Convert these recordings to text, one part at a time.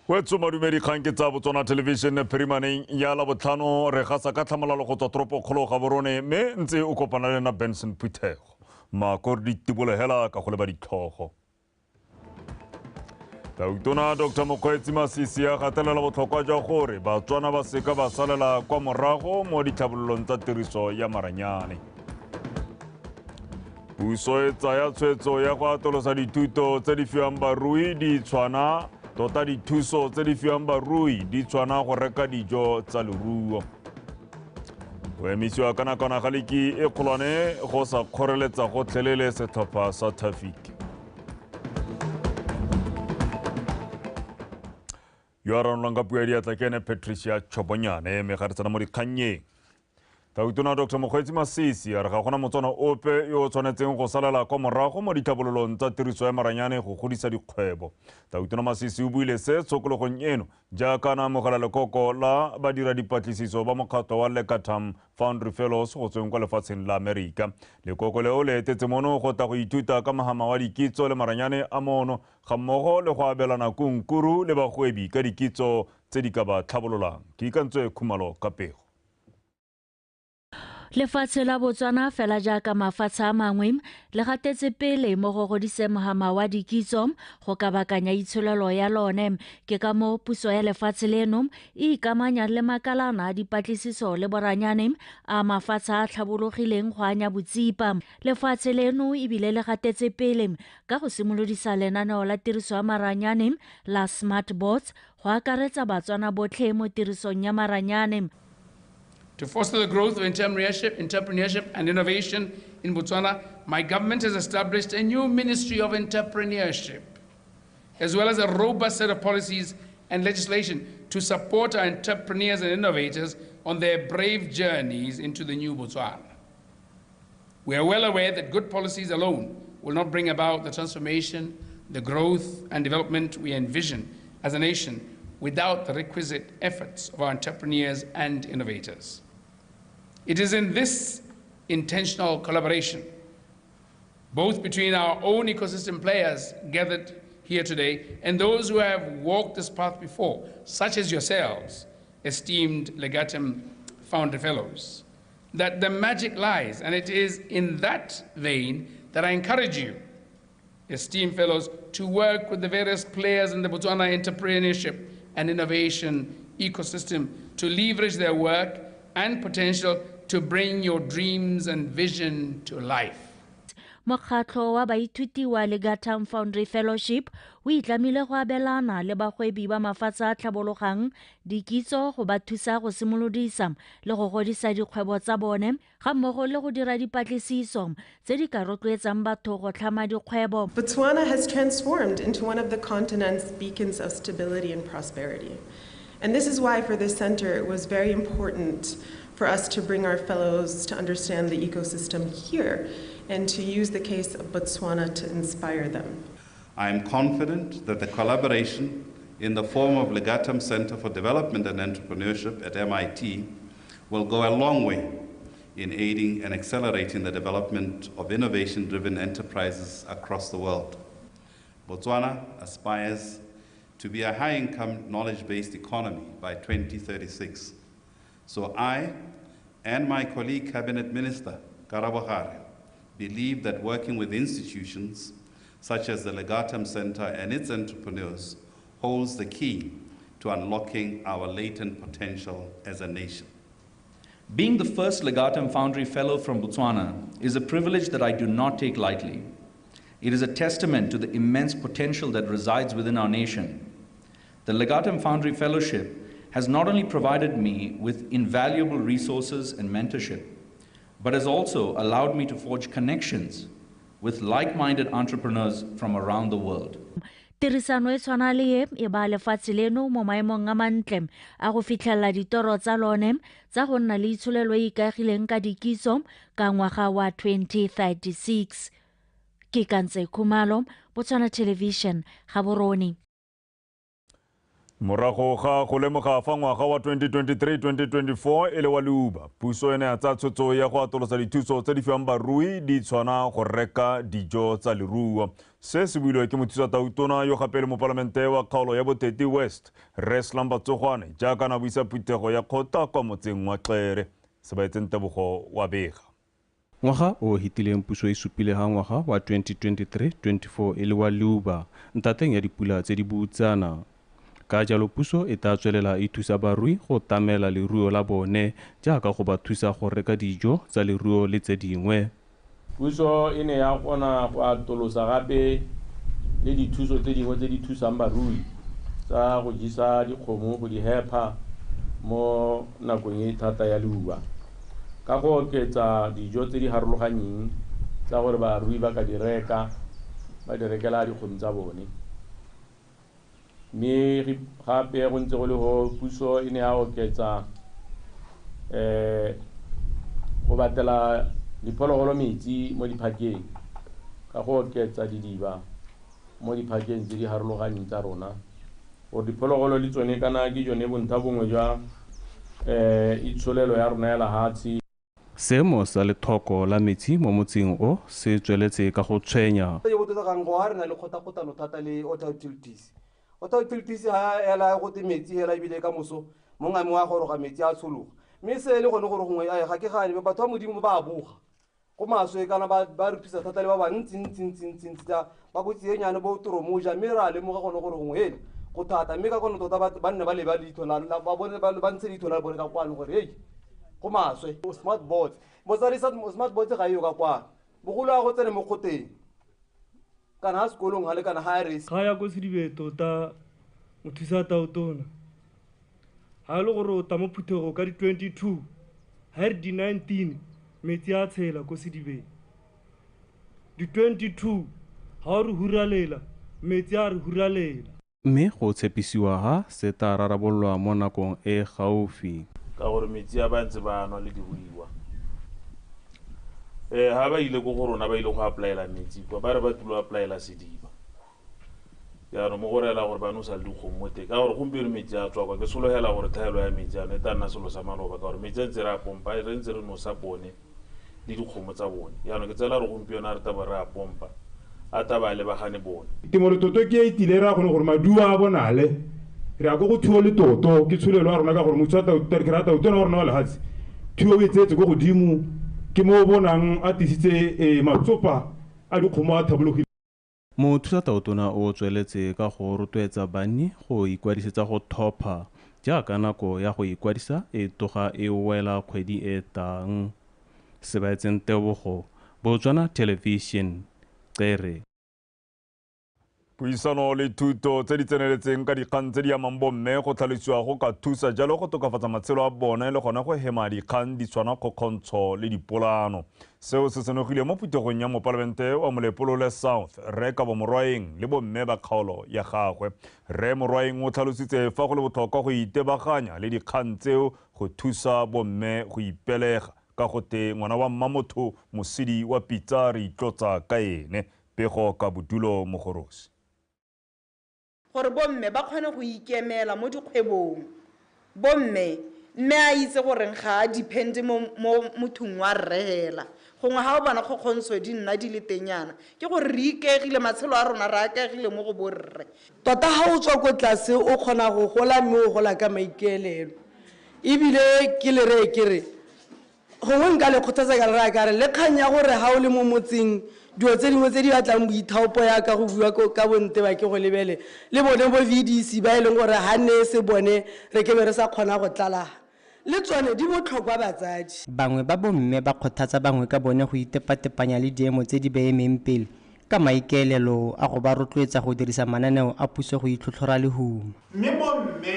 Wetso madumedi, kgang ke tsa Botswana Television phirimaneng ya Labotlhano. Re gasa ka tlhamalalo go tswa toropokgolo Gaborone, mme ntse o kopana le nna Benson Phuthego Makore. Ditibolo hela ka go leba ditlhogo. Tautona Dr Mokgweetsi Masisi a gatelela botlhokwa jwa gore Batswana ba seka ba salela kwa morago mo ditlhabololong tsa tiriso ya maranyane. Puso e tsaya tshwetso ya go atolosa dithuto tse di fiwang barui di tshwana tota dithuso tse di fiwang barui di tshwana go reka dijo tsa leruo. Go emisiwa ka nakwana ga liki e kgolwane go sa kgoreletsa gotlhelele setlhopha sa Tafic. Yo a ranolwang ka puo ya diatla ke ene Patricia Chobonyane, mme ga re tsena mo dikgannyeng. Tautona Dr Mokgweetsi Masisi a re ga gona Motswana ope yo o tshwanetseng go salela kwa morago mo ditlhabololong tsa tiriso ya maranyane go godisa dikgwebo. Tautona Masisi o buile se tshokologong eno jaaka na amogela lekoko la badira dipatlisiso ba mokgatlho wa Legatum Foundry Fellows go tsweng kwa lefatsheng la Amerika. Lekoko leo le etetse mono go tla go ithuta ka mohama wa dikitso le maranyane a mono, ga mmogo le go abelana kunkuru le bagwebi ka dikitso tse di ka ba tlhabololang. Ke Ikantswe Khumalo ka pego. Lefatshe la Botswana, fela jaaka mafatshe a mangwe, le gatetse pele mo go godiseng mohama wa dikitso go kabakanya itsholelo ya lone. Ke ka moo puso ya lefatshe leno e ikamanya le makalana a dipatlisiso le boranyane a mafatshe a tlhabologileng go anya botsipa. Lefatshe leno ebile le gatetse pele ka go simolodisa lenaneo la tiriso ya maranyane la Smart Bots go akaretsa Batswana botlhe mo tirisong ya maranyane. To foster the growth of entrepreneurship and innovation in Botswana, my government has established a new Ministry of Entrepreneurship, as well as a robust set of policies and legislation to support our entrepreneurs and innovators on their brave journeys into the new Botswana. We are well aware that good policies alone will not bring about the transformation, the growth and development we envision as a nation without the requisite efforts of our entrepreneurs and innovators. It is in this intentional collaboration, both between our own ecosystem players gathered here today and those who have walked this path before, such as yourselves, esteemed Legatum Foundry Fellows, that the magic lies. And it is in that vein that I encourage you, esteemed fellows, to work with the various players in the Botswana entrepreneurship and innovation ecosystem to leverage their work and potential to bring your dreams and vision to life. Mokgatlho wa baithuti wa Legatum Foundry Fellowship o itlamile go abelana le bagwebi ba mafatshe a tlhabologang dikitso go ba thusa go simolodisa le go godisa dikgwebo tsa bone, ga mmogo le go dira dipatlisiso tse di ka rotloetsang batho go tlhama dikgwebo. Botswana has transformed into one of the continent's beacons of stability and prosperity. And this is why for this center it was very important for us to bring our fellows to understand the ecosystem here and to use the case of Botswana to inspire them. I am confident that the collaboration in the form of Legatum Center for Development and Entrepreneurship at MIT will go a long way in aiding and accelerating the development of innovation-driven enterprises across the world. Botswana aspires to be a high-income, knowledge-based economy by 2036. So I and my colleague Cabinet Minister, Karabo Gare, believe that working with institutions such as the Legatum Center and its entrepreneurs holds the key to unlocking our latent potential as a nation. Being the first Legatum Foundry Fellow from Botswana is a privilege that I do not take lightly. It is a testament to the immense potential that resides within our nation. The Legatum Foundry Fellowship has not only provided me with invaluable resources and mentorship, but has also allowed me to forge connections with like-minded entrepreneurs from around the world. Tirisano e tshwana le e e ba lefatshe leno mo maemong a mantle a go fitlhelela ditoro tsa lone tsa go nna le itsholelo e ikaegileng ka dikitso ka ngwaga wa 2036. Ke Kantse Khumalo, Botswana Television, Gaborone. Morago ga go lemoga fa ngwaga wa 2023-2024 e le wa leuba, puso e ne ya tsaya tshwetso ya go atolosa dithuso tse di fiwang barui di tshwana go reka dijo tsa leruo. Se se builwe ke mothusa-tautona yo gape le mopalamente wa kgaolo ya Boteti West, Rre Slumber Tsogwane, jaaka na buisa phuthego ya kgotla kwa motseng wa Xere. Sebaetseng Tebogo wa bega. Ngwaga o hitileng puso e supile ha ngwaga wa 2023-24 e le wa leuba ntateng ya dipula tse di boutsana. Ka jalo puso e tla tswelela e thusa barui go tamela leruo la bone jaaka go ba thusa go reka dijo tsa leruo le tse dingwe. Puso e ne ya kgona go atolosa gape le dithuso tse dingwe tse di thusang barui tsa go jesa dikgomo go di hepa mo nakong e thata ya leuba, ka go oketsa dijo tse di harologanyeng tsa gore barui ba ka di reka, ba di rekela dikgomo tsa bone. Mme gape go ntse go le go puso e ne ya oketsa go batela diphologolo metsi mo diphakeng ka go oketsa didiba mo diphakeng tse di harologanyeng tsa rona, gore diphologolo le tsone kana ke jone bontlha bongwe jwa itsholelo ya rona ya lehatshe. Seemo sa lethoko la metsi mo motseng o se tsweletse ka go tshwenya. Re na le kgotakgotano thata le water utilities. Water utilities ha ela go te metsi hela ebile ka moso mongame wa goroga metsi a tshologa, mme se le gone gore gongwe ga ke gane batho ba modimo ba a boga go maswe kana ba re thusa thata le ba bantsi ntsi ntsi ntsi ntsi ba kotsi e nyane bo toromoja, mme re a lemoga gone gore gongwe hele go thata, mme ka gone tota ba nne ba leba leitlho la ba bone ba ntshe leitlho la bone ka kwano gore hei go maswe. Smart boards motsadi smart boards ga eyo ka kwano, bogolo a go tsene mo kgoteng kana ha sekolong ha le kana ha re ga ya ko Sedibe tota mothusa tautona ha le gore o ta mo phuthego ka di 22 ha re di 19 metsi a tshela ko Sedibeng, di 22 ha o re huralela metsi a re huralela. Mme go tshepisiwa ha se tla rarabololwa mo nakong e gaufi, ka gore metsi a ba ntse ba nwa le diruiwa. Ha ba ile ko go rona ba ile go applyela metsi kwa, ba re ba tlilo applyela sediba. Jaanong mo go reela gore ba nosa le dikgomo mo teng, ka gore gompieno metsi a tswa kwa, ke sologela gore tlhaelo ya metsi ano e tla nna selo sa maloba, ka gore metsi a ntse re a pompa, re ntse re nosa bone le dikgomo tsa bone. Jaanong ke tsela gore gompieno a re taba re a pompa, a taba a lebagane bone. Temolototo ke e tile ra kgone gore maduo a bonale, re ya ko go thuo le toto ke tsholelo ya rona, ka gore ke rata utona wa rona wa lehatshe thuo e tseetse ko godimo, ke mo bonang a tisitse matsopa a dikgomo a thabologile. Mothusa tautona o tsweletse ka go rotloetsa banni go ikwadisetsa go thopha jaaka nako ya go ikwadisa e toga e wela kgwedi e tang. Sebaetseng Tebogo, Botswana Television, Xere. Puisano le thuto tse di tseneletseng ka dikgang tse di amang bomme go tlhalosiwa go ka thusa jalo go tokafatsa matshelo a bone le gone go hema dikgang di tshwana kgokgontsho le dipolano. Seo se senogile mo phuthegong ya mopalamente wa Molepolole South, Rre Kabo Morwaeng le bomme ba kgaolo ya gagwe. Rre Morwaeng o tlhalositse fa go le botlhokwa go itebaganya le dikgang tseo go thusa bomme go ipelega, ka gote ngwana wa mmamotho mosidi wa pitsa re itlotsa ka ene. Pego ka Bodulo Mogorosi. Gore bomme ba kgone go ikemela mo dikgwebong, bomme mme a itse gore ga a depende mo mothong wa rre hela, gongwe ga o bona kgokgontsho di nna di le tenyana ke gore re ikaegile, matshelo a rona re akaegile mo go borre. Tota ga o tswa ko tlase o kgona go gola, mme o gola ka maikaelelo. Ebile ke le reye ke re gongwe nka le kgothatsa ka le raya ka re le kgang ya gore ga o le mo motseng dilo tse dingwe tse di batlang boithaopo yaka go bua ka bonte ba ke go lebele le bone bo VDC ba e leng gore ga nne se bone re ke be re sa kgona go tlala le tsone di botlhokwa batsadi. Bangwe ba bomme ba kgothatsa bangwe ka bone go itepatepanya le diemo tse di beemeng pele ka maikaelelo a go ba rotloetsa go dirisa mananeo a puso go itlhotlhora lehuma. Mme bomme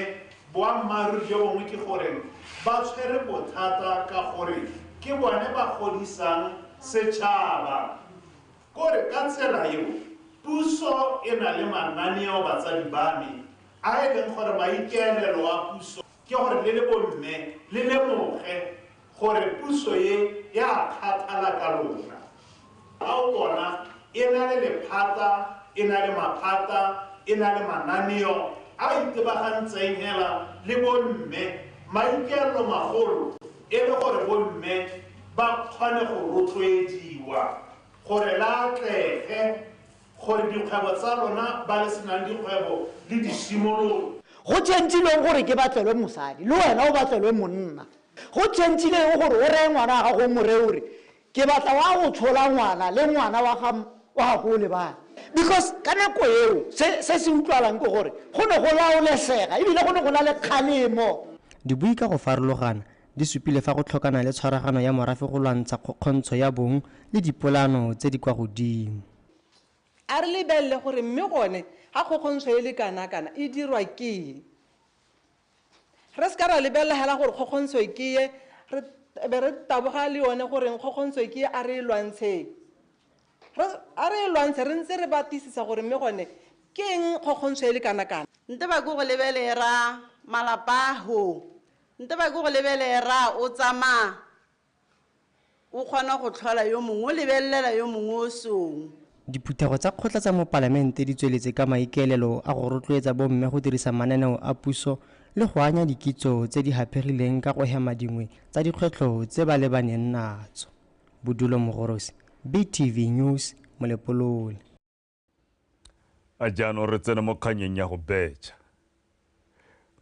boammaaruri jo bongwe ke gore ba tshwere bothata ka gore ke bone ba godisang setšhaba. Kore ka tsela eo puso e na le mananeo batsadi ba me a e leng gore maikaelelo a puso ke gore le le bomme le lemoge gore puso e ya kgathala ka lona. A o bona e na le lephata, e na le maphata, e na le mananeo a itebagantseng hela le bomme, maikaelelo magolo e le gore bomme ba kgone go rotloediwa gore la atlege, gore dikgwebo tsa lona ba le senang dikgwebo le di simolole. Go tšhentšhileng gore ke batlelwe mosadi le wena o batlelwe monna. Go tšhentšhileng gore o reye ngwana wa gago o mo reye o re ke batla wa go tshola ngwana le ngwana wa gago o lebale. Because ka nako eo se se utlwalang ke gore go ne go laolesega ebile go ne go na le kgalemo. Dibui ka go farologana di supile fa go tlhokana le tshwaragano ya morafe go lwantsha kgokgontsho ya bong le dipolano tse di kwa godimo. A re lebelele gore mme gone ga kgokgontsho e le kana-kana e dirwa ke eng. Re se ka ra lebelela hela gore kgokgontsho ke e, re be re taboga le yone gore kgokgontsho ke e, a re e lwantsheng. A re e lwantshe re ntse re batlisisa gore mme gone ke eng kgokgontsho e le kana-kana. Nte ba ke go lebelera malapa ho, nte ba ke go lebelera o tsamaya o kgona go tlhola yo mongwe, o lebelela yo mongwe o song. Diphuthego tsa kgotla tsa mo palamente di tsweletse ka maikaelelo a go rotloetsa bomme go dirisa mananeo a puso le go anya dikitso tse di haphegileng ka go hema dingwe tsa dikgwetlho tse ba lebaneng natso. Bodulo Mogorosi, BTV News, Molepolole. A jaanong re tsene mo kganyeng ya go betšha.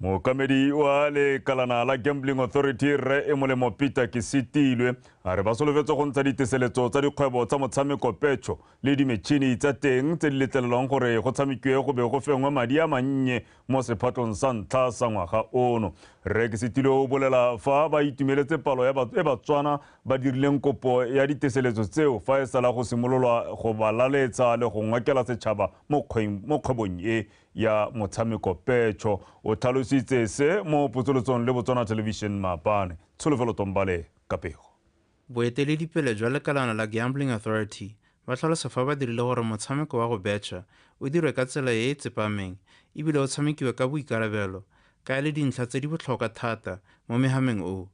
Mookamedi wa lekalana la Gambling Authority Rre Emolemo Peter Kesitilwe a re ba solofetse go ntsha diteseletso tsa dikgwebo tsa motshameko petšho le dimetšhini tsa teng tse di letlelelwang gore go tshamekiwe go be go fengwe madi a mannye mo sephatlong sa ntlha sa ngwaga ono. Rre Kesitilwe o bolela fa ba itumeletse palo e Batswana ba dirileng kopo ya diteseletso tseo fa e sala go simololwa go ba laletsa le go ngokela setšhaba mo kgwebong e ya motshameko petšho. O tlhalositse se mo potsolotsong le Botswana Television maabane. Tsholofelo Tombale ka pego. Boeteledipele jwa lekalana la Gambling Authority ba tlhalosa fa ba dirile gore motshameko wa go betšha o dirwe ka tsela e e tsepameng ebile o tshamekiwe ka boikarabelo ka e le dintlha tse di botlhokwa thata mo mehameng o.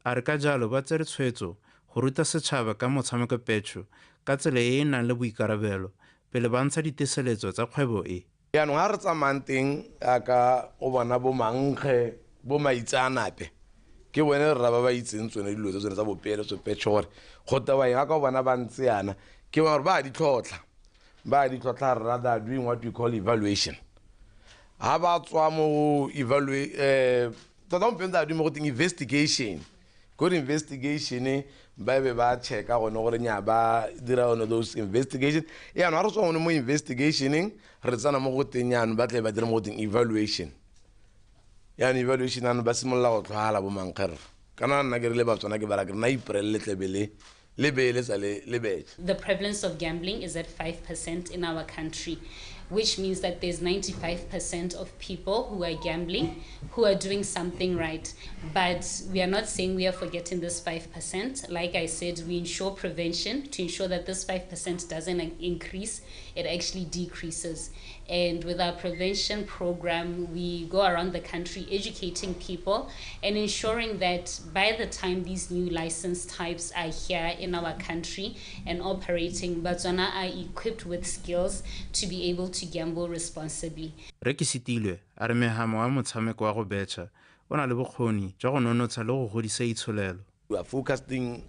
A re ka jalo ba tsere tshwetso go ruta setšhaba ka motshameko petšho ka tsela e e nang le boikarabelo pele ba ntsha diteseletso tsa kgwebo e. Jaanong ga re tsamayang teng jaaka o bona bo mankge, bo maitseanape, ke bone rra ba ba itseng tsone dilo tse tsone tsa bopeeletso petšho gore go tewa eng. Ka o bona ba ntse yana ke bona gore ba a di tlhotlha, ba a di tlhotlha rra, they are doing what we call evaluation. Ha ba tswa mo tota gompieno they are doing mo go teng investigation. Ko investigation ba be ba checka gone gore nya ba dira one those investigation. Jaanong ha re tswa gone mo investigationeng re tsena mo go teng jaanong ba tle ba dire mo go teng evaluation. Jaanong evaluation ano ba simolola go tlhwala bo mankgerre. Kana nna ke rile Batswana ke bara ke re na April le tlebe le beeletsa le betšha. The prevalence of gambling is at 5% in our country, which means that there's 95% of people who are gambling who are doing something right. But we are not saying we are forgetting this 5%. Like I said, we ensure prevention to ensure that this 5% doesn't increase, it actually decreases. And with our prevention program, we go around the country educating people and ensuring that by the time these new license types are here in our country and operating, Botswana are equipped with skills to be able to gamble responsibly. Rre Kesitilwe a re mehamo wa motshameko wa go betšha o na le bokgoni jwa go nonotsha le go godisa itsholelo. We are focusing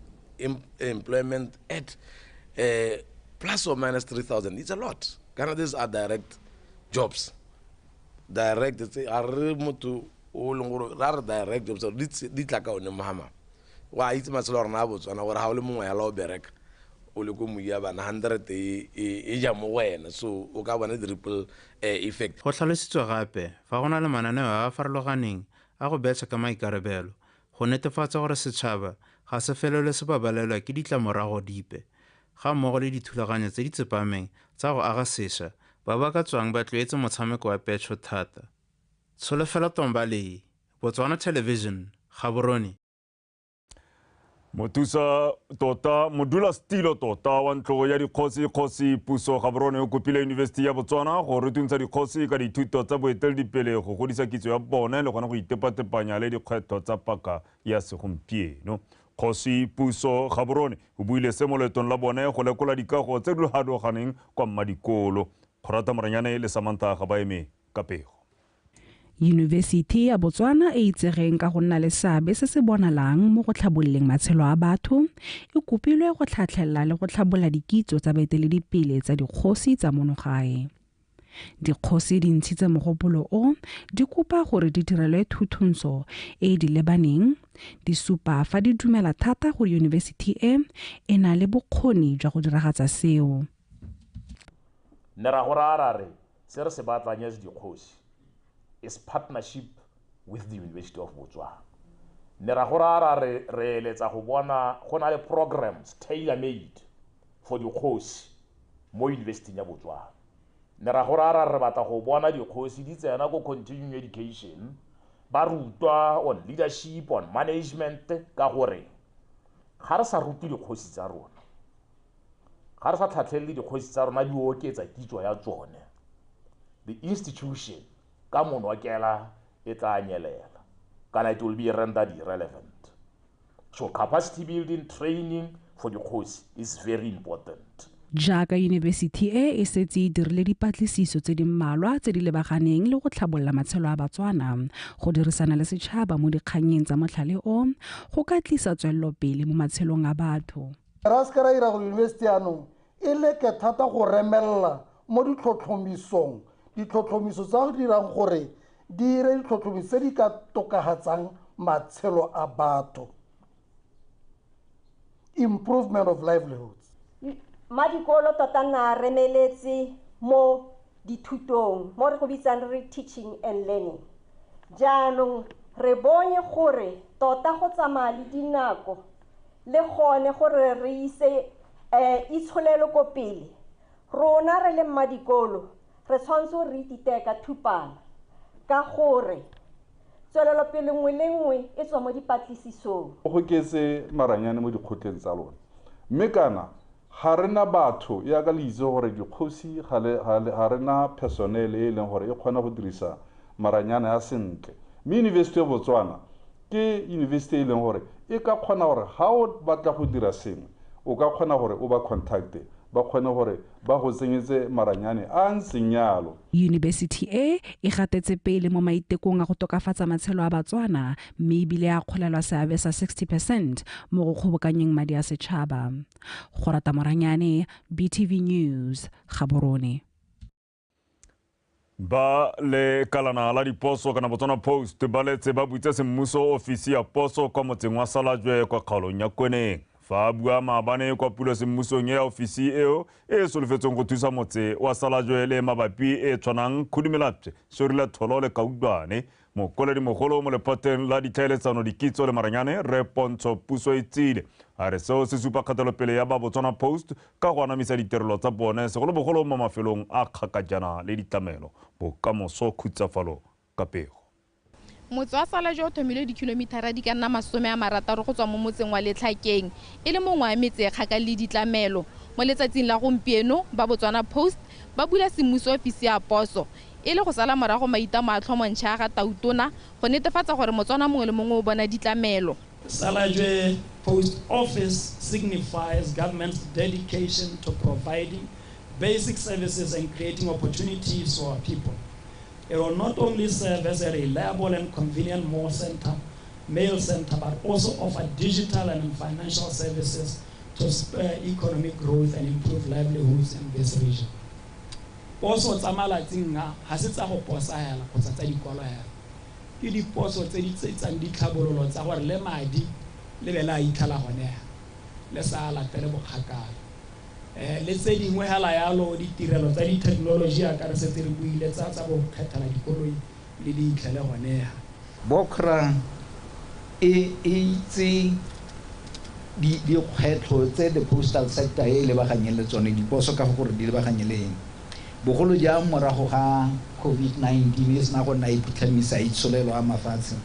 employment at plus or minus 3,000. It's a lot. Kana these are direct jobs. Direct, a re motho o leng gore ra re direct jobs di tla ka one mohama. Wa itse matshelo a rona a Botswana gore ha o le mongwe yala o bereka o le ko moya bana 100 e ja mo go wena, so o ka bona di-ripple effect. Go tlhalositswe gape fa go na le mananeo a a farologaneng a go betšha ka maikarabelo go netefatsa gore setšhaba ga se felelwe se babalelwa ke ditlamorago dipe, ga mmogo le dithulaganyo tse di tsepameng tsa go aga sešwa ba ba ka tswang ba tlwaetse motshameko wa petšho thata. Tsholofelo Tombale, Botswana Television, Gaborone. Mothusa tota modulasetilo tota wa ntlo ya dikgosi Kgosi Puso Gaborone o kopile Yunibesithi ya Botswana go rutuntsha dikgosi ka dithuto tsa boeteledipele go godisa kitso ya bone le gona go itepatepanya le dikgwetlho tsa paka ya segompieno. Kgosi Puso Gaborone o buile se mo loetong la bone go lekola dikago tse di hadoganeng kwa Mmadikolo. Kgorata Moranyane le Samantha Gabaeme ka pego. Yunibesithi ya Botswana e itsegeng ka go nna le seabe se se bonalang mo go tlhabololeng matshelo a batho e kopilwe go tlhatlhelela le go tlhabola dikitso tsa baeteledipele tsa dikgosi tsa mono gae. Dikgosi di ntshitse mogopolo o di kopa gore di direlwe thuthunso e di lebaneng, di supa fa di dumela thata gore yunibesithi e e na le bokgoni jwa go diragatsa seo. Ne ra go raya ra re se re se batlang as dikgosi is partnership with the University of Botswana. Ne ra go raya ra re re eletsa go bona go na le programs tailor made for dikgosi mo University ya Botswana. Ne ra go raya ra re batla go bona dikgosi di tsena ko continuing education, ba rutwa on leadership, on management, ka gore ga re sa rute dikgosi tsa rona, ga re sa tlhatlhelele dikgosi tsa rona di oketsa kitso ya tsone, the institution ka monokela e tla nyelela, kana it will be rendered irrelevant. So capacity building training for dikgosi is very important. Jaaka yunibesithi e e setse e dirile dipatlisiso tse di mmalwa tse di lebaganeng le go tlhabolola matshelo a Batswana, go dirisana le setšhaba mo dikgannyeng tsa motlhale o go ka tlisa tswelelopele mo matshelong a batho. Ra se ka ra ira gore yunibesithi yaanong e leke thata go remelela mo ditlhotlhomisong, ditlhotlhomiso tsa go dirang gore di dire ditlhotlhomiso tse di ka tokafatsang matshelo a batho, improvement of livelihoods. Madikolo tota nna remeletse mo dithutong, mo re go bitsang re teaching and learning. Jaanong re bone gore tota go tsamaya le dinako le gone gore re ise itsholelo ko pele. Rona re le mmadikolo re tshwanetse re ititeye ka thupana ka gore tswelelopele nngwe le nngwe e tswa mo dipatlisisong. Go ketse maranyane mo dikgotleng tsa lona, mme kana ga rena batho ya ka le itse gore dikgosi ga rena personnel e leng gore e kgona go dirisa maranyane a sentle. Mme University of Botswana ke university e leng gore e ka kgona gore ga o batla go dira sengwe o ka kgona gore o ba contacte, ba kgone gore ba go tsenyetse maranyane a ntseng yalo. Yunibesithi e e gatetse pele mo maitekong a go tokafatsa matshelo a Batswana, mme ebile a kgolelwa seabe sa 60% mo go kgobokanyeng madi a setšhaba. Gorata Moranyane, BTV News, Gaborone. Ba le kalana la diposo kana Botswana Post ba letse ba butse semmuso ofisi ya poso kwa motseng wa Salajwe kwa kgaolong ya Kweneng. Fa a bua maabane kwa pulo semmusong ya ofisi eo e solofetsweng go thusa motse wa Salajwe le mabapi e tshwanang Khudumelapye, Sorilatholo le Kaudwane, mokoledimogolo mo lephateng la ditlhaeletsano, dikitso le maranyane Rre Pontsho Puso Itsile a re seo se supa kgatelopele ya ba Botswana Post ka go anamisa ditirelo tsa bone segolobogolo mo mafelong a kgakajana le ditlamelo. Bokamoso Khutsafalo ka pego. Motse wa Salajwe o thomilwe dikilomitara di ka nna 60 go tswa mo motseng wa Letlhakeng, e le mongwe wa metse e kgakala le ditlamelo. Mo letsatsing la gompieno ba Botswana Post ba bula semmuso ofisi ya poso e le go sala morago maitamo a tlhomontšha ga Tautona go netefatsa gore Motswana mongwe le mongwe o bona ditlamelo. Salajwe Post Office signifies government's dedication to providing basic services and creating opportunities for our people. It will not only serve as a reliable and convenient mail center, but also offer digital and financial services to spur economic growth and improve livelihoods in this region. Poso tsa malatsing a ha se tsa go posa hela kgotsa tsa dikolo hela. Ke diposo tse di tsetsang ditlhabololo tsa gore le madi le be le a itlhela gone le sa latele bokgakala. Le tse dingwe hela yalo ditirelo tsa di-technology a ka re setse re buile tsa bo kgethela dikoloi le di itlhele gone. Bokra e itse dikgwetlho tse the postal sector e lebaganyeng le tsone, diposo ka gore di lebaganye le eng. Bogolo jang morago ga COVID-19 e sena go nna e phutlhamisa itsholelo a mafatshe,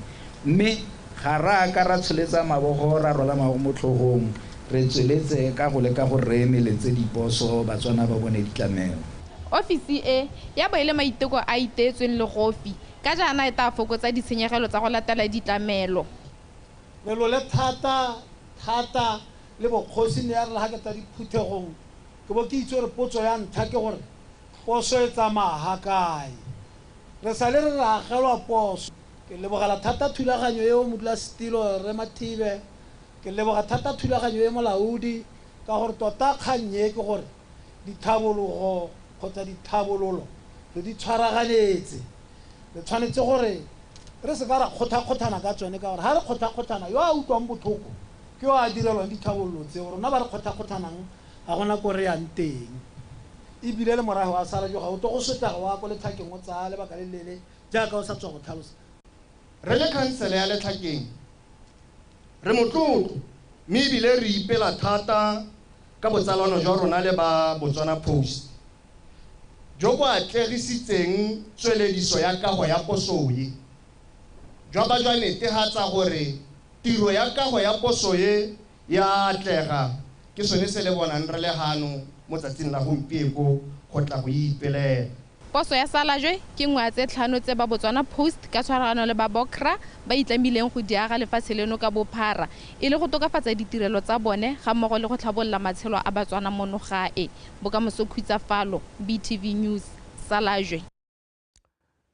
mme ga ra ka ra tsholetsa mabogo ra rola mabogo mo tlhogong, re tsweletse ka go leka gore re emeletse diposo Batswana ba bone ditlamelo. Ofisi e ya bo e le maiteko a iteetsweng legofi ka jaana e tla fokotsa ditshenyegelo tsa go latela ditlamelo. Lelo le thata thata le bokgosi ne ya re ga ke tsa diphuthegong ke bo ke itse gore potso ya ntlha ke gore poso e tsamaya ga kae. Re sale re agelwa poso. Ke lebogela thata thulaganyo eo modulasetilo Rre Mathibe, ke leboga thata thulaganyo e molaodi ka gore tota kgang e ke gore dithabologo kgotsa dithabololo re di tshwaraganetse. Re tshwanetse gore re se ka ra kgothakgothana ka tsone ka gore ha re kgothakgothana yo a utlwang botlhoko ke yo a direlwang dithabololo tseo, rona ba re kgothakgothanang ga gona ko re yang teng. Ebile le morago wa sala jo ga o tlo go sotlega wa ko Letlhakeng o tsaya lebaka le leele jaaka o sa tswa go tlhalosa. Re le khansele ya Letlhakeng re motlotlo mme ebile re ipela thata ka botsalano jwa rona le ba Botswana Post jo bo atlegisitseng tswelediso ya kago ya poso e, jwa ba jwa netefatsa gore tiro ya kago ya poso e ya atlega. Ke sone se le bonang re le hano mo tsatsing la gompieno go tla go ipelela. Poso ya Salajwe ke nngwe ya tse 5 tse ba Botswana Post ka tshwaragano le ba Bokra ba itlamileng go di aga lefatshe leno ka bophara e le go tokafatsa ditirelo tsa bone ga mmogo le go tlhabolola matshelo a Batswana mono gae. Bokamoso Khutsafalo, BTV News, Salajwe.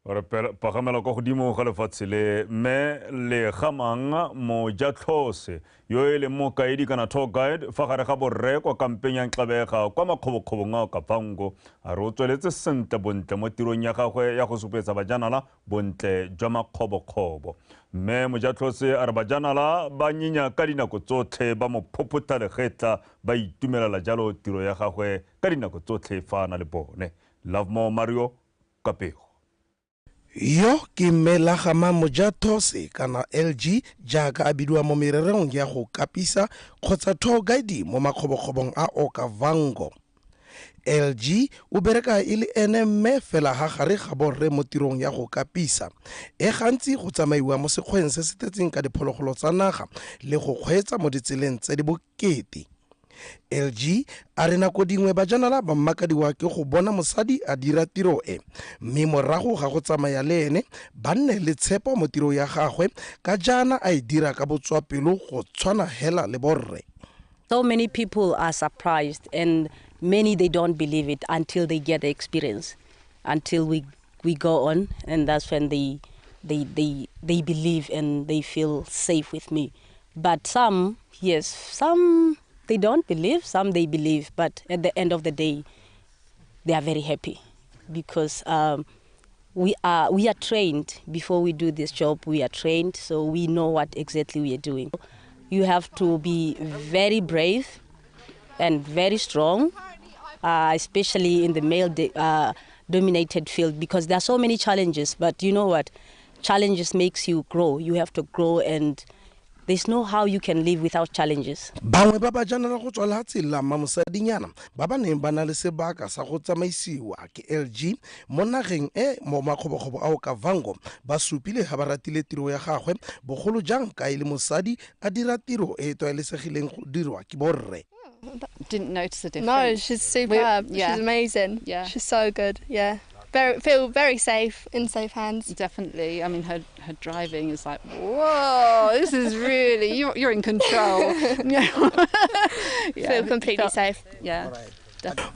Re pagamela kwa godimo ga lefatshe le mme Legamang Mojatlhose yo e leng mokaedi kana tour guide fa gare ga borre kwa kampeng ya Nxabega kwa makgobokgobong a Okavango a re o tsweletse sentle bontle mo tirong ya gagwe ya go supetsa bajanala bontle jwa makgobokgobo. Mme Mojatlhose a re bajanala ba nyenya ka dinako tsotlhe ba mo phophotha legetla ba itumelela jalo tiro ya gagwe ka dinako tsotlhe fa a na le bone. Lovemore Mario Kapego. Yo ke mme Legamang Mojatlhose kana LG jaaka a bidiwa mo mererong ya go kapisa kgotsa tour guide mo makgobokgobong a Okavango. LG o bereka e le ene mme fela ga gare ga borre mo tirong ya go kapisa e gantsi go tsamaiwa mo sekgweng se se tletseng ka diphologolo tsa naga le go kgweetsa mo ditseleng tse di bokete. LG a re nako dingwe bajanala ba mmakadiwa ke go bona mosadi a dira tiro e, mme morago ga go tsamaya le ene ba nne le tshepo mo tiro ya gagwe ka jaana a e dira ka botswapelo go tshwana hela le borre. So many people are surprised and many they don't believe it until they get the experience, until we go on, and that's when they believe and they feel safe with me. But some, yes, some they don't believe, some they believe, but at the end of the day, they are very happy because we are trained before we do this job. We are trained, so we know what exactly we are doing. You have to be very brave and very strong, especially in the male dominated field, because there are so many challenges. But you know what? Challenges makes you grow. You have to grow, and there's no how you can live without challenges. Bangwe ba bajanala go tswa lehatshe la Mamosadinyana ba ba neng ba na le sebaka sa go tsamaisiwa ke LG mo nageng e mo makgobokgobo a Okavango ba supile ga ba ratile tiro ya gagwe, bogolo jang ka e le mosadi a dira tiro e e tlwaelesegileng go dirwa ke borre. Didn't notice the difference. No, she's superb. Yeah. She's amazing. Yeah. She's so good. Yeah. Feel very safe, in safe hands. Definitely. I mean, her driving is like, whoa, this is really, you're in control. Yeah. Feel completely safe. Yeah.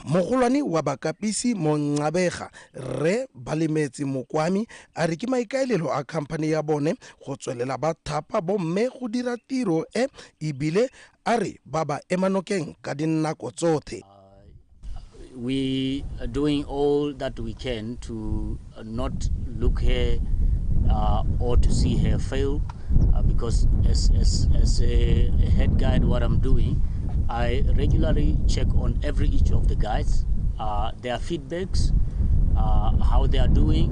Mogolwane wa bakapisi mo Nxabega Rre Balemetse Mokwami a re ke maikaelelo a khamphane ya bone go tswelela ba thapa bomme go dira tiro e, ebile a re ba ba emanokeng ka dinako tsothe. We are doing all that we can to not look her or to see her fail, because as a head guide, what I'm doing, I regularly check on every each of the guides, their feedbacks, how they are doing,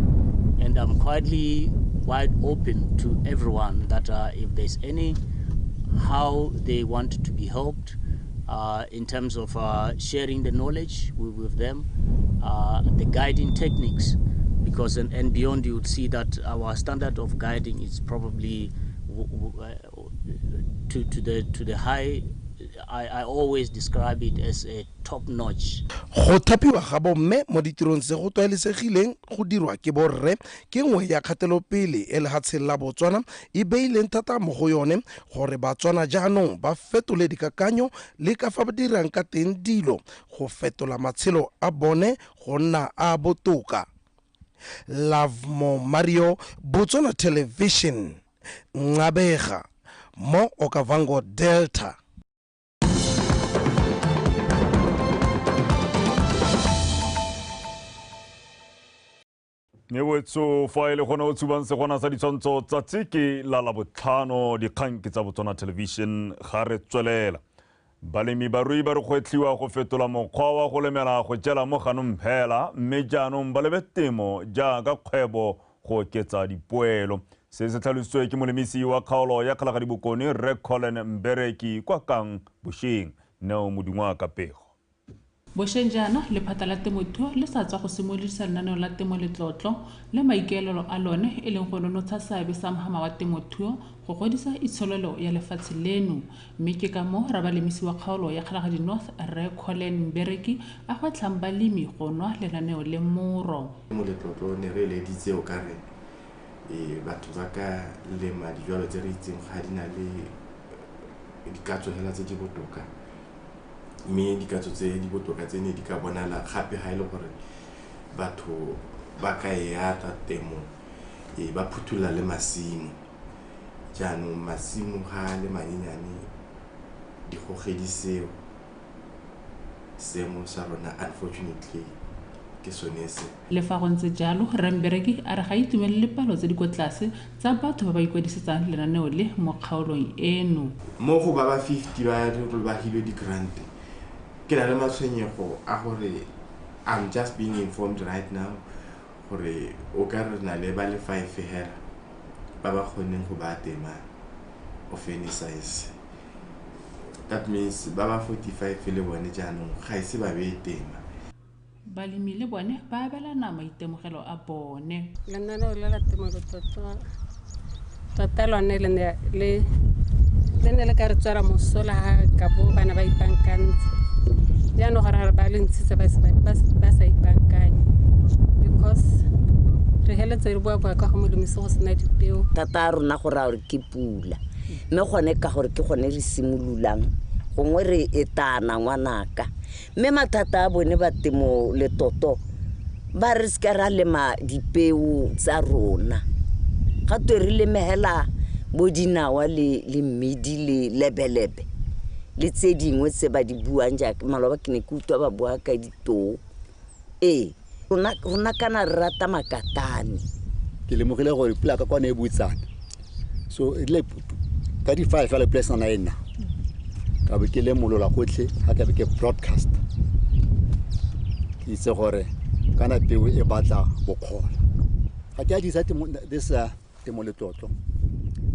and I'm quietly wide open to everyone that if there's any how they want to be helped, in terms of sharing the knowledge with them, the guiding techniques, because and beyond, you would see that our standard of guiding is probably to the high. I always describe it as a top notch. Go thapiwa ga bomme mo ditirong tse go tlwaelesegileng go dirwa ke borre ke nngwe ya kgatelopele e lehatsheng la Botswana e beileng thata mo go yone gore Batswana jaanong ba fetole dikakanyo le ka fa ba dirang ka teng dilo go fetola matshelo a bone go nna a botoka. Lovemore Mario, Botswana Television, Nxabega, mo Okavango Delta. Mme wetso fa e le gone o tshubang segona sa ditshwantsho tsatsi ke la Labotlhano, dikgang ke tsa Botswana Television. Ga re tswelela, balemi barui ba re kgwetlhiwa go fetola mokgwa wa go lemela go jela mo ganong phela, mme jaanong ba lebe temo jaaka kgwebo go oketsa dipoelo. Se se tlhalositswe ke molemisi wa kgaolo ya Kgalagadi Bokone, Rre Colin Mbereki, kwa Kang bošeng. Neo Modungwa ka pego. Bošeng jaana lephata la temothuo le sa tswa go simolodisa lenaneo la temo letlotlo le maikaelelo a lone e leng go nonotsha seabe sa mohama wa temothuo go godisa itsholelo ya lefatshe leno. Mme ke ka moo rabalemisi wa kgaolo ya Kgalagadi North, Rre Colin Mbereki, a gwetlhang balemi go nwa lenaneo le moro. Temo letlotlo ne re eleditse o ka re batho ba ka lema dijalo tse re itseng ga di na le dikatso hela tse di botoka, mme dikatso tse di botoka tse ne di ka bonala gape ga e le gore batho ba ka e ata temo, ba phuthulla le masimo. Jaanong masimo ga le manyenyane digogedi seo seemo sa rona unfortunately ke sone se. Le fa go ntse jalo, Rre Mbereki a re ga itumelele palo tse di kwa tlase tsa batho ba ba ikwadisetsang lenaneo le mo kgaolong eno. Mo go ba ba 50 ba ba hilwe di-grant, ke na le matshwenyego a gore I'm just being informed right now gore o ka re na le ba le 5 hela ba ba kgoneng go ba tema of any size. That means ba ba 45 le bone jaanong ga ise ba beye tema. Balemi le bone ba abelana maitemogelo a bone. Lenaneo le la temo letlotlo tota lone le ne le ka re tswela mosola ha ka bo bana ba ipankantse. Jaanong gore re ba le ntshitse ba sa ipankanye, because re heletse re bua ka go molemisi go sena dipeo. Thata a rona go raya gore ke pula, mme gone ka gore ke gone re simololang gongwe re etana ngwanaka. Mme mathata a bone ba temo letoto ba re se ka ra lema dipeo tsa rona, ga twe re lemegela bo dinawa le mmidi le lebelebe le tse dingwe tse ba di buang jaaka maloba ke ne ke utlwa ba bua ka ditoo. Ee, rona kana re rata makatane. Ke lemogile gore pula ka kwane e butsana, so e rile ka di-5 fela pula e sena e nna, ka be ke lemolola gotlhe ga ka be ke broadcast, ke itse gore kana peo e batla bokgola. Ga ke a dirisa this temo letlotlo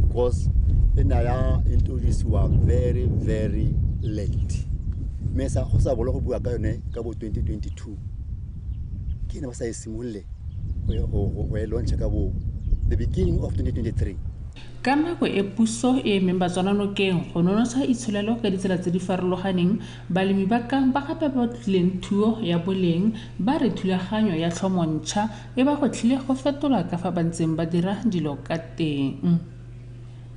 because e ne ya introduciwa very very late, mme go sa bolo go bua ka yone ka bo 2022 ke ne ba sa e simolole go e launcha ka bo the beginning of 2023. Ka nako e puso e emeng Batswana nokeng go nonotsha itsholelo ka ditsela tse di farologaneng, balemi ba Kang ba gape ba tlileng thuo ya boleng ba re thulaganyo ya tlhomontšha e ba gwetlhile go fetola ka fa ba ntseng ba dira dilo ka teng.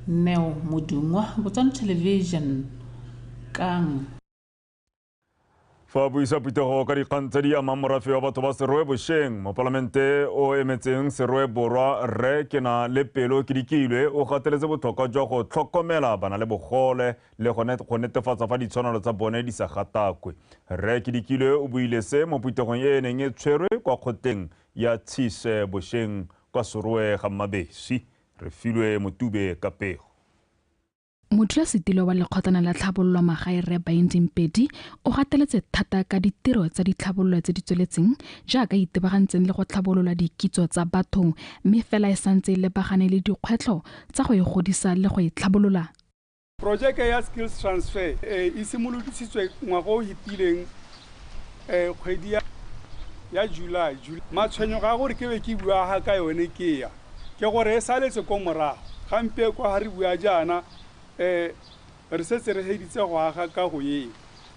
Neo Modungwa, Botswana Television, Kang. Fa buisa phuthego ka dikgang tse di amang morafe wa batho ba Serowe bošeng, mopalamente o emetseng Serowe Borwa, Rre Kena le Pelo Kedikilwe, o gateletse botlhokwa jwa go tlhokomela bana le bogole le go netefatsa fa ditshwanelo tsa bone di sa gatakwe. Rre Kedikilwe o buile se mo phuthegong e e neng e tshwerwe kwa kgotleng ya Tshise bošeng kwa Serowe ga Mmabesi. Re filwe Motube ka pego. Modulasetilo wa lekgotlana la tlhabololo magae Rre Binding Pedi o gateletse thata ka ditiro tsa ditlhabololo tse di tsweletseng jaaka itebagantseng le go tlhabolola dikitso tsa batho, mme fela e santse e lebagane le dikgwetlho tsa go e godisa le go e tlhabolola. Projeke ya skills transfer e simolodisitswe ngwaga o fetileng kgwedi ya July. Matshwenyego a gore ke be ke bua ga ka yone ke ya ke gore e saletse ko morago. Gampe kwa ga re bua jaana re setse re heditse go aga kago eo,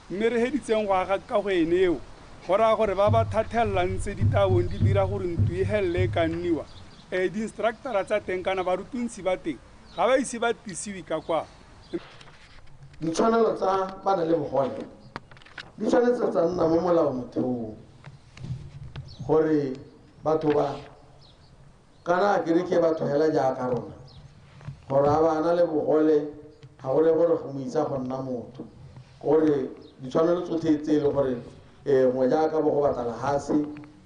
mme re heditseng go aga kago ene eo go raya gore ba ba thathellang tse di tabong di dira gore ntlo e helele e ka nniwa. Di-instructora tsa teng kana barutuntshi ba teng ga ba ise ba tlisiwe ka kwa. Ditshwanelo tsa bana le bogole di tshwanetse tsa nna mo molaomotheong gore batho ba Kana a kere ke batho hela jaaka rona, gore a bana le bogole ga gore gore go mo itsa go nna motho, gore ditshwanelo tsotlhe tse e le gore gongwe jaaka bo go batla lehatshe,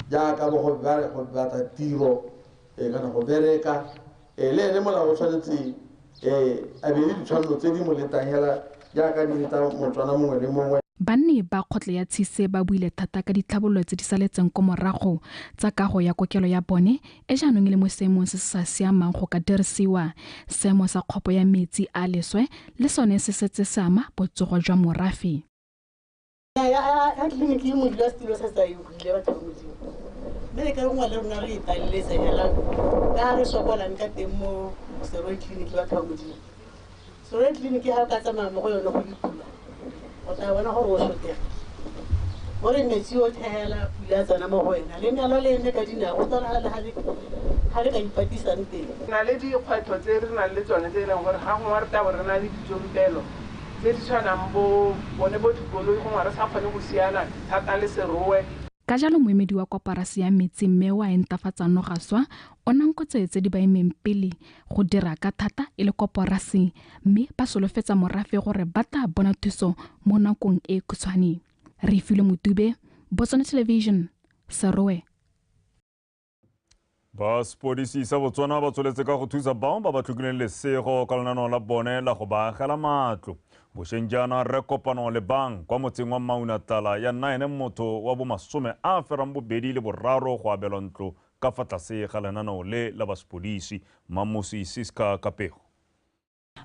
jaaka bo go batla tiro kana go bereka, le ene molao o tshwanetse a be le ditshwanelo tse di mo letang hela jaaka di leta Motswana mongwe le mongwe. Banni ba kgotla ya Tshise ba buile thata ka ditlhabololo tse di saletseng ko morago tsa kago ya kokelo ya bone e jaanong e le mo seemong se se sa siamang go ka dirisiwa. Seemo sa kgopo ya metsi a leswe le sone se setse se ama botsogo jwa morafe. Ya tleliniki e modulasetulo se sa e utlwile batho ba Modimo. Mme le ka rongwa le rona re italeletse hela ka re sokolang ka teng mo Serowe tleliniki batho ba Modimo. Serowe tleliniki ha o ka tsamaya mo go yone go dipula, o tla bona gore o sotega. Gore metsi o thehela pula tsena mo go wena, le nalo le eme ka dinao, o tswana le ha le ka ipatisang teng. Na le dikgwetlho tse re nang le tsone tse e leng gore ga gongwe re tla bo re na le ditsompelo tse di tshwanang bo bone bo dikoloi, gongwe re sa kgone go siana thata le Serowe. Ka jalo moemedi wa koporasi ya metsi mme wa entafatsa Nogaswa o nankotse tse di ba emeng pele go dira ka thata e le koporasi, mme ba solofetsa morafe gore ba tla bona thuso mo nakong e khutshwane. Refilwe Motube, Botswana Television, Serowe. Ba sepodisi sa Botswana ba tsweletse ka go thusa bao ba ba tlhokileng lesego ka lenaneo la bone la go ba agela matlo. Bošeng jaana Rre Kopano Lebang kwa motseng wa Maunatlala ya nna ene motho wa bo 83 go abelwa ntlo ka fa tlase ga lenaneo le la basepodisi. Mmamosi Siska Kapego.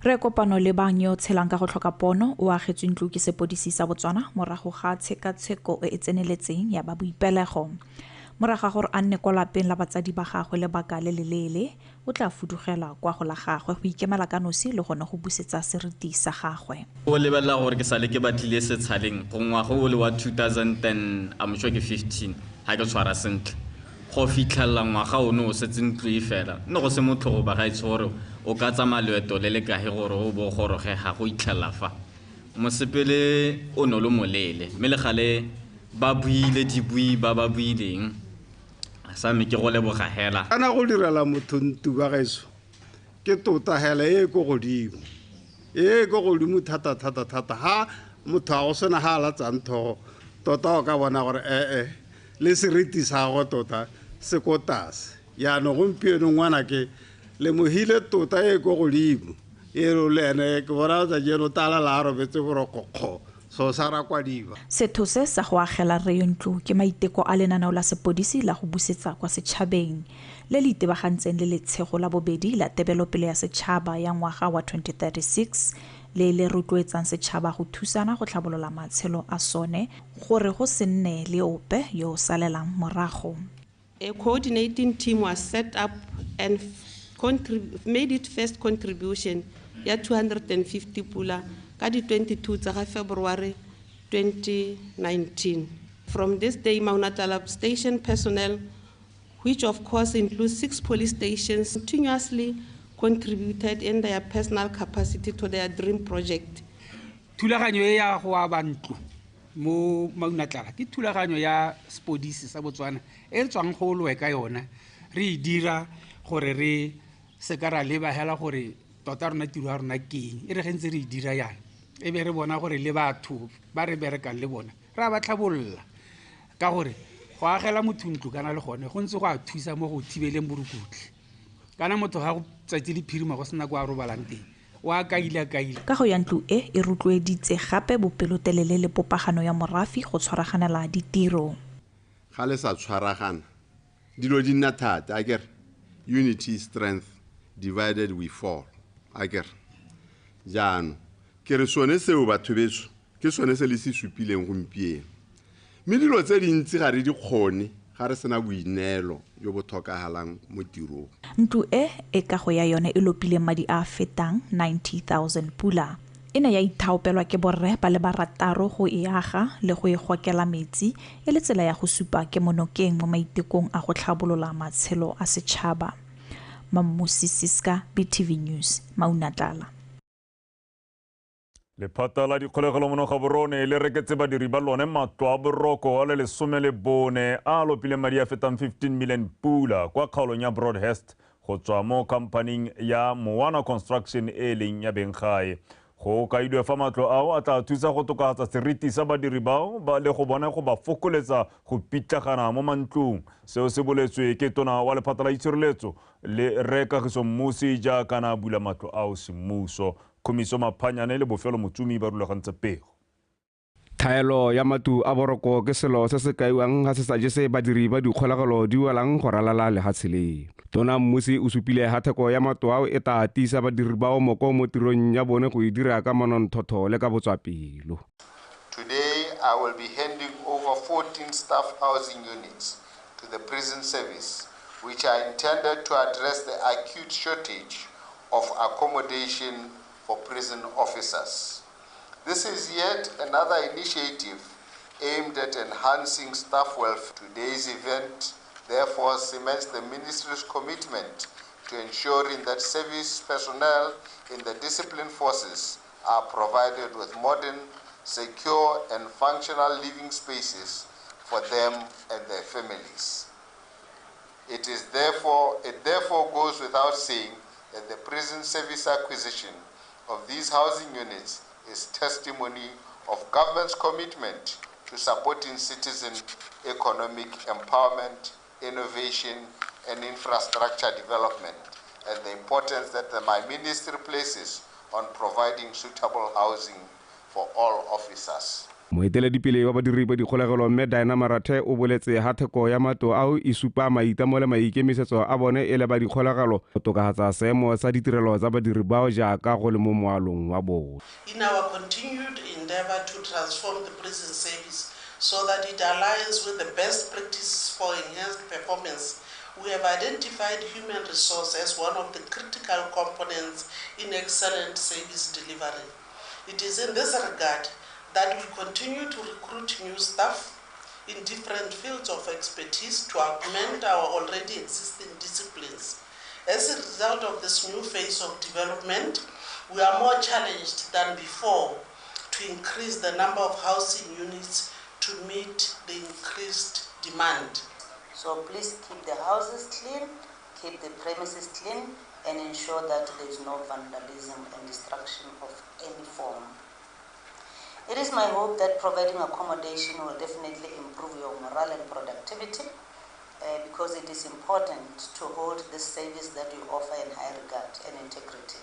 Rre Kopano Lebang yo tshelang ka go tlhoka pono o agetswe ntlo ke sepodisi sa Botswana morago ga tshekatsheko e e tseneletseng ya ba boipelego. Morago ga gore a nne kwa lapeng la batsadi ba gagwe lebaka le leleele, o tla fudugela kwa go la gagwe go ikemela ka nosi le gone go busetsa seriti sa gagwe. O lebelela gore ke sale ke batlile setshaleng go ngwaga o le wa 2010, I'm sure ke 15, ga ke tshwara sentle. Go fitlhelela ngwaga ono o setse ntlo e fela, nne go se motlhogo ba gaetsho gore o ka tsamaya loeto le le kae gore o bo goroge ga go itlhelela fa. Mosepele o ne o le moleele, mme le gale ba buile dibui ba ba buileng, sa me ke go leboga hela. Kana go direla motho ntlo ba gaetsho ke tota hela e ko godimo, e ko godimo thata thata thata. Ha motho a go sena ha a latsang thogo tota o ka bona gore le seriti sa gagwe tota se ko tlase. Jaanong gompieno ngwana ke lemohile tota e ko godimo e le ene ke bona tsatsi eno tala la robetse boroko kgo. So sa ra kwadiwa. Setho se sa go agela rre yo ntlo ke maiteko a lenaneo la sepodisi la go busetsa kwa setšhabeng le le itebagantseng le letshego la bobedi la tebelopele ya setšhaba ya ngwaga wa 2036 le le rotloetsang setšhaba go thusana go tlhabolola matshelo a sone gore go se nne le ope yo o salelang morago. A coordinating team was set up and made its first contribution ya 250 pula ka di 22 tsa ga February 2019. From this day, Maunatlala station personnel, which of course includes 6 police stations, continuously contributed in their personal capacity to their dream project. Thulaganyo e ya go aba ntlo mo Maunatlala ke thulaganyo ya sepodisi sa Botswana e re tswang go loe ka yona, re e dira gore re se ka ra leba hela gore tota rona tiro ya rona ke eng, e re ge ntse re e dira yana e be re bona gore le batho ba re berekang le bona re a ba tlhabolola, ka gore go agela motho ntlo kana le gone go ntse go a thusa mo go thibeleng borukutlhi. Kana motho ga go tsatsi le phirima go sena kwa a robalang teng o a kaila kaila. Kago ya ntlo e e rotloeditse gape bopelotelele le popagano ya morafe go tshwaraganela ditiro. Ga le sa tshwaragana dilo di nna thata, akere unity strength, divided we fall, akere. Jaanong ke re sone seo batho betsho ke sone se le se supileng gompieno, mme dilo tse dintsi ga re di kgone ga re sena boineelo jo bo tlhokagalang mo tirong. Ntlo e e kago ya yone e lopileng madi a fetang 90,000 pula e ne ya ithaopelwa ke borre ba le barataro go e aga le go e gokela metsi e le tsela ya go supa kemonokeng mo maitekong a go tlhabolola matshelo a setšhaba. Mammusi Siska, BTV News, Maunatlala. Lephata la dikgolegelo mono Gaborone le reketse badiri ba lone matlo a boroko a le 14 a lopileng madi a fetang 15 million pula kwa kgaolong ya Broadhurst go tswa mo khamphaning ya Mowana Construction e leng ya benggae. Go kailwe fa matlo ao a tla thusa go tokafatsa seriti sa badiri bao ba le go bona go ba fokoletsa go pitlagana mo mantlong. Seo se boletswe ke tona wa lephata la itshireletso le Rre Kagiso Mmusi jaaka na bula matlo ao semmuso. Khumiso Maphanyane le Bofelo Motsumi ba rulagantse pego. Thaelo ya matlo a boroko ke selo se se kaiwang ga se sa jese badiri ba dikgolegelo di welang go ralala lehatshe le. Tona Mmusi o supile ha theko ya matlo ao e tla tiisa badiri bao moko mo tirong ya bone go e dira ka manontlhotlho le ka botswapelo. Today I will be handing over 14 staff housing units to the prison service, which are intended to address the acute shortage of accommodation for prison officers. This is yet another initiative aimed at enhancing staff welfare. Today's event therefore cements the ministry's commitment to ensuring that service personnel in the discipline forces are provided with modern, secure and functional living spaces for them and their families. It therefore goes without saying that the prison service acquisition of these housing units is testimony of government's commitment to supporting citizen economic empowerment, innovation, and infrastructure development, and the importance that my ministry places on providing suitable housing for all officers. Moeteledipele wa badiri ba dikgolegelo mme Diana Marathe o boletse ha theko ya matlo ao e supa maitlamo le maikemisetso a bone e le ba dikgolegelo go tokafatsa seemo sa ditirelo tsa badiri bao jaaka go le mo moalong wa bone. In our continued endeavor to transform the prison service so that it aligns with the best practices for enhanced performance, we have identified human resource as one of the critical components in excellent service delivery. It is in this regard that we continue to recruit new staff in different fields of expertise to augment our already existing disciplines. As a result of this new phase of development, we are more challenged than before to increase the number of housing units to meet the increased demand. So please keep the houses clean, keep the premises clean, and ensure that there is no vandalism and destruction of any form. It is my hope that providing accommodation will definitely improve your morale and productivity, because it is important to hold the service that you offer in high regard and integrity.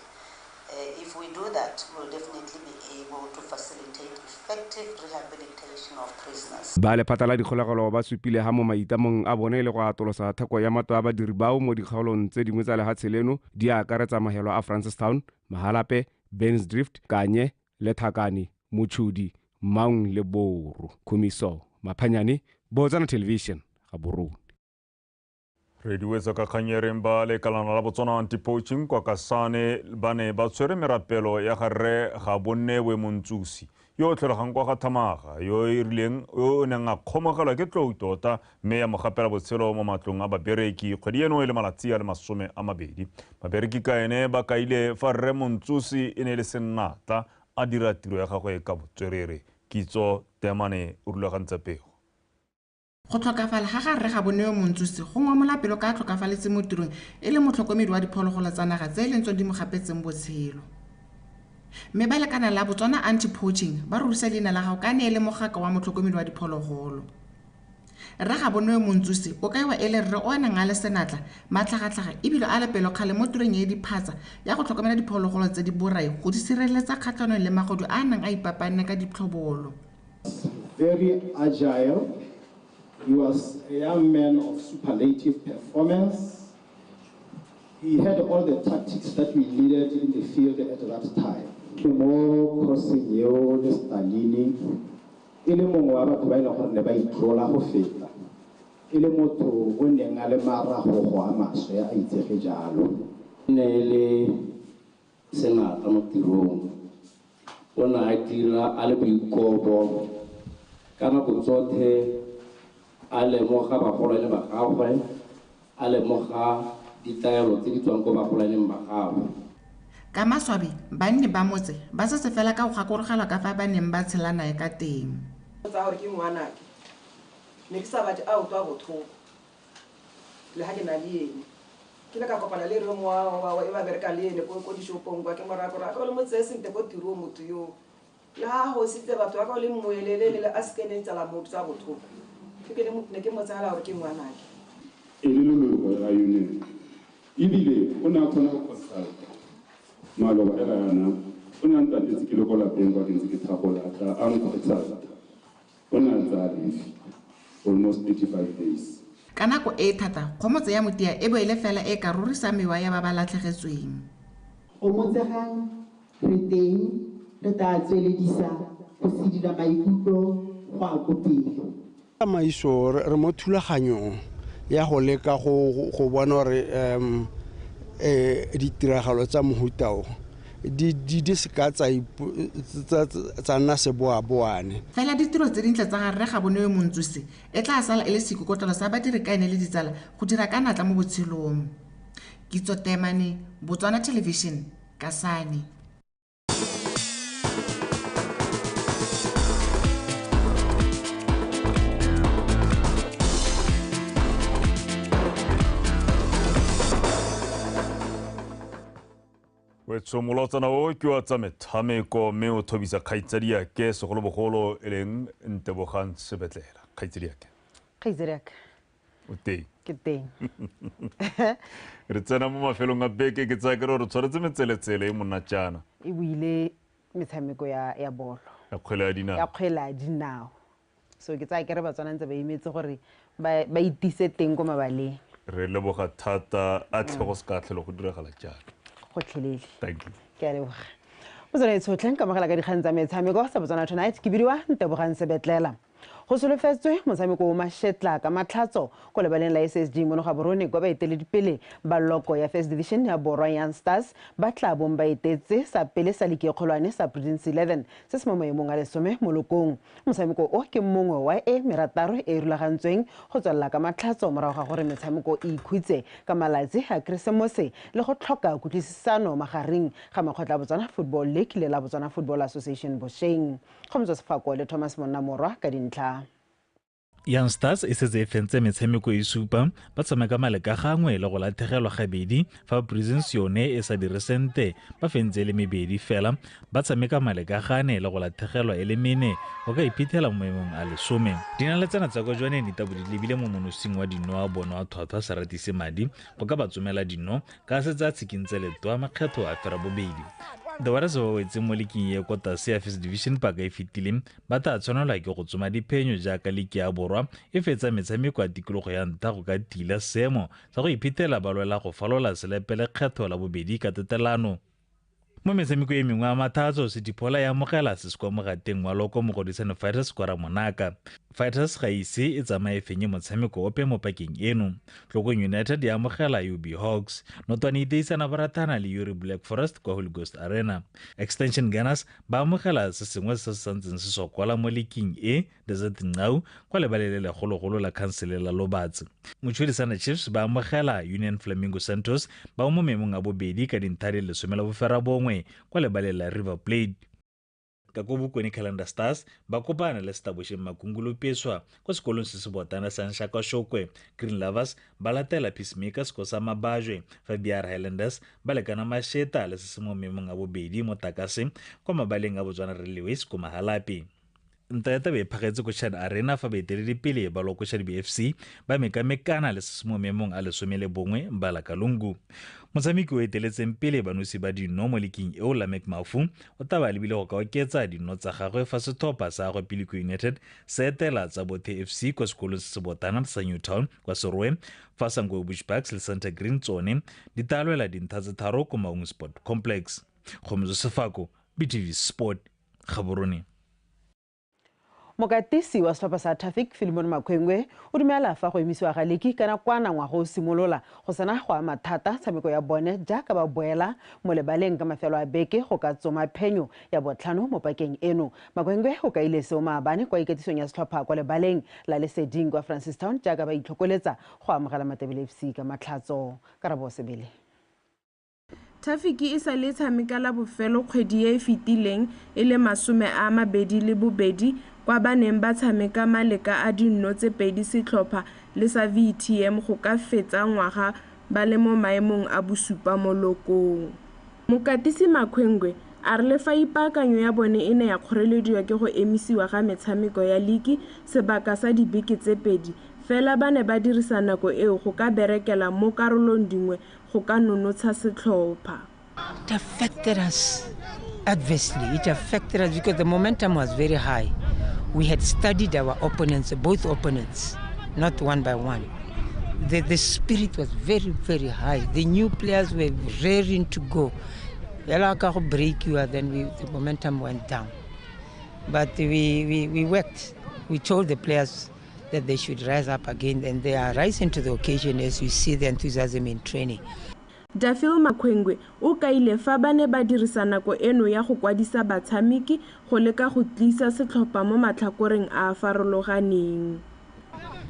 If we do that, we'll definitely be able to facilitate effective rehabilitation of prisoners. Ba lephata la dikgolegelo ba supile ha mo maitamong a bone le go atolosa theko ya matlo a badiri bao mo dikgaolong tse dingwe tsa lehatshe leno di akaretsa mahelo a Francistown, Mahalape, Bensdrift, Kanye le Thakane, Mochudi, Maung le Boro. Khumiso Maphanyane, Botswana Television, Gaborone. Re duetsa ka kgang e reng ba lekalana la Botswana Anti-Poaching kwa Kasane ba ne ba tshwere merapelo ya ga Rre Gabonewe Montsusi yo o tlholegang kwa ga Thamaga, yo e rileng yo o neng a kgomogelwa ke tlou tota mme ya mo gapela botshelo mo matlong a babereki kgwedi eno e le malatsi a le 20. Babereki ka ene ba kaile fa Rre Montsusi e ne e le sennatla a dira tiro ya gagwe ka botswerere. Kitso Temane o rulagantse pego. Go tlhokafala ga ga Rre Gabonewe Montsusi go ngomola pelo ka a tlhokafaletse mo tirong e le motlhokomedi wa diphologolo tsa naga tse e leng tsone di mo gapetseng botshelo. Mme ba lekana la Botswana Anti-Poaching ba rorisa leina la gago ka ne e le mogaka wa motlhokomedi wa diphologolo. Rre Gabonewe Montsusi o kaiwa e le rre o a neng a le senatla, matlhagatlhaga ebile a le pelokgale mo tirong e e diphatsa ya go tlhokomela diphologolo tse di borai go di sireletsa kgatlhanong le magodu a a neng a ipapanne ka ditlhobolo. Very agile. He was a young man of superlative performance. He had all the tactics that we needed in the field at that time. Ke mo crossing eo le Stalini, e le mongwe wa batho ba e leng gore ne ba itlola go feta. E le motho o neng a le maragogo a maswe a itsege jalo. E ne e le senatla mo tirong. O ne a dira a le boikobo ka nako tsotlhe, a lemoga bagolwane ba gagwe, a lemoga ditaelo tse di tswang ko bagolwaneng ba gagwe. Ka maswabi, banni ba motse ba setse fela ka go gakologelwa ka fa ba neng ba tshela nae ka teng. Tsa gore ke ngwanake, ne ke sa batle a utlwa botlhoko le ga ke na le ene. Ke le ka kopana le re mo wa e ba bereka le ene ko dishopong kwa ke mo raya gore a ka o le mo tseye sentle ko tirong motho yo. Le ha go sitse batho ba ka o le mmoelele le a se kene tsala motho tsa botlhoko. Ke ne ke mo tsala gore ke ngwanake. E le leloko la union ebile o ne a kgona go consulta maloba ela yana o ne a ntatetse ke le ko lapeng kwa ke ntse ke thagola tla a nconsulta o ne a tsaya leave almost 85 days. Ka nako e thata kgomotso ya motia e boele fela e ka rorisa mewa ya ba ba latlhegetsweng. Gomotsegang re teng re tla tsweledisa go sedila maikutlo go a ko pele. Tsamaiso re mo thulaganyong ya go leka go bona gore ditiragalo tsa mohuta o di seka tsa nna seboaboane. Fela ditiro tse dintle tsa ga rre Gabonewe Montsuse e tla sala e le seikokotlelo sa badiri ka ene le ditsala go dira ka natla mo botshelong. Kitso Temane, Botswana Television, Kasane. Wetsho o ke wa tsa metshameko mme o thobisa kgaitsadiake segolobogolo e leng Ntebogang Sebetlela. Kgaitsadiake. Kgaitsadiake. O teng. Ke teng. Re tsena mo mafelong a beke ke tsaya ke re tshwaretse metseletsele e monatjana. E buile metshameko ya bolo. Ya kgwele ya dinao. Ya kgwele ya dinao. So ke tsaya ke re Batswana ntse ba imetse gore ba itise teng ko mabaleng. Re leboga thata a tlhogo se ka tlhelo go diragala jalo. Gotlhelele. Thank you. Ke a leboga. Motswana e tshotlheng ka mogela ka dikgang tsa metshameko sa Botswana Tonight ke bidiwa Ntebogang Sebetlela. Go solofetswe motshameko o mashetla ka matlhatso ko lebaleng la SSG mono Gaborone kwa baeteledipele ba loko ya First Division ya Borwa Young Stars ba tla bong ba etetse sa pele sa ligi e kgolwane sa Prudence 11 se se mo maemong a 10 mo lokong. Motshameko o ke mongwe wa e merataro e rulagantsweng go tswelela ka matlhatso morago ga gore metshameko e ikhutse ka malatsi a Keresemose le go tlhoka kutlwisisano magareng ga makgotla a Botswana Football League le la Botswana Football Association bosheng. Kgomotso Sefako le Thomas Monnamorwa ka dintlha. Young Stars e setse e fentse metshameko e supa ba tshameka maleka gangwe le go latlhegelwa gabedi fa Prisons yone e sa dire sente ba fentse e le mebedi fela ba tshameka maleka gane le go latlhegelwa e le mene go ka iphitlhela mo maemong a 10. Dinaletsana tsa kwa Jwaneng di tabo di lebile mo monosing wa dino a bono a thwathwa sa ratise madi go ka ba tsomela dino ka setse a tshikintse leto a makgetho a fera bobedi. The Warriors ba wetse mo liking e kwa tlase ya First Division paka e fetileng ba tla tshwanelwa ke go tsoma diphenyo jaaka liki ya Borwa e fetsa metshameko ya tikologo ya ntlha go ka tila seemo sa go iphitlhela ba lwela go falola selepele kgetho la bobedi ka tatelano. Mo metshameko e mengwe ya mathatso Setiphola ya amogela se se kwa mogateng wa loko Mogodisane Fighters kwa Ramonaka. Fighters ga ise e tsamaye fenye motshameko ope mo pakeng eno. Tlokong United ya amogela UB Hawks. Notwane iteisana boratana le Uri Black Forest kwa Holy Ghost Arena. Extension Gunners ba amogela se sengwe se se santseng se sokola mo liking e Desert Ngau kwa lebaleng le legologolo la khansele la Lobatse. Mochudisana Chiefs ba amogela Union Flamingo Santos ba mo maemong a bobedi ka dintlha di le 19 kwa lebaleng la River Plate. Ka ko Bokone Calendar Stars ba kopana le Setabošeng Makungulu Peswa kwa sekolong se se botana sa Nshakashokwe. Green Lovers ba latela Peacemakers ko sa Mabajwe fa BR Highlanders ba lekana masheta le se se mo maemong a bobedi mo Takase kwa mabaleng a Botswana Railways ko Mahalapye. Ntwa ya taba e phagetse ko Chad Arena fa baeteledipele ba loko Chad BFC ba mekamekana le se se mo maemong a 11 ba la Kalungu. Motshameki o eteletseng pele banosi ba dino mo liking eo Lamek Mafu o taba lebile go ka oketsa dino tsa gagwe fa setlhopha sa gagwe Piliko United se etela tsa Bothe FC kwa sekolong se se botana sa Newtown kwa Serowe fa Sango Bushbucks le Santa Green tsone di tla lwela dintlha tse 3 ko Maung Sport Complex. Kgomotso Sefako, BTV Sport, Gaborone. Mokatisi wa setlhopha sa Traffic Philemon Makhwengwe o dumela fa go emisiwa ga liki kana kwana ngwaga o simolola go sena go ama thata tshameko ya bone jaaka ba boela mo lebaleng ka mafelo a beke go ka tsoma phenyo ya botlhano mo pakeng eno. Makhwengwe o kaile seo maabane kwa ikatisong ya setlhopha kwa lebaleng la Leseding kwa Francistown jaaka ba itlhokoletsa go amogela Matebele FC ka matlhatso. Karabo Sebele. Traffic e sa le tshameka la bofelo kgwedi e e fetileng e le 22 kwa ba neng ba tshameka maleka a 0-2 setlhopha le sa VTM go ka fetsa ngwaga ba le mo maemong a bosupa mo lokong. Mokatisi Makhwengwe a re le fa ipaakanyo ya bone e ne ya kgorelediwa ke go emisiwa ga metshameko ya liki sebaka sa dibeke tse pedi, fela ba ne ba dirisa nako eo go ka berekela mo karolong dingwe go ka nonotsha setlhopha. It affected us adversely. It affected us because the momentum was very high. We had studied our opponents, both opponents, not one by one. The spirit was very, very high. The new players were raring to go. Break you, then the momentum went down. But we worked. We told the players that they should rise up again, and they are rising to the occasion as you see the enthusiasm in training. Dafil Makhwengwe o kaile fa ba ne ba dirisa nako eno ya go kwadisa batshameki go leka go tlisa setlhopha mo matlhakoreng a a farologaneng.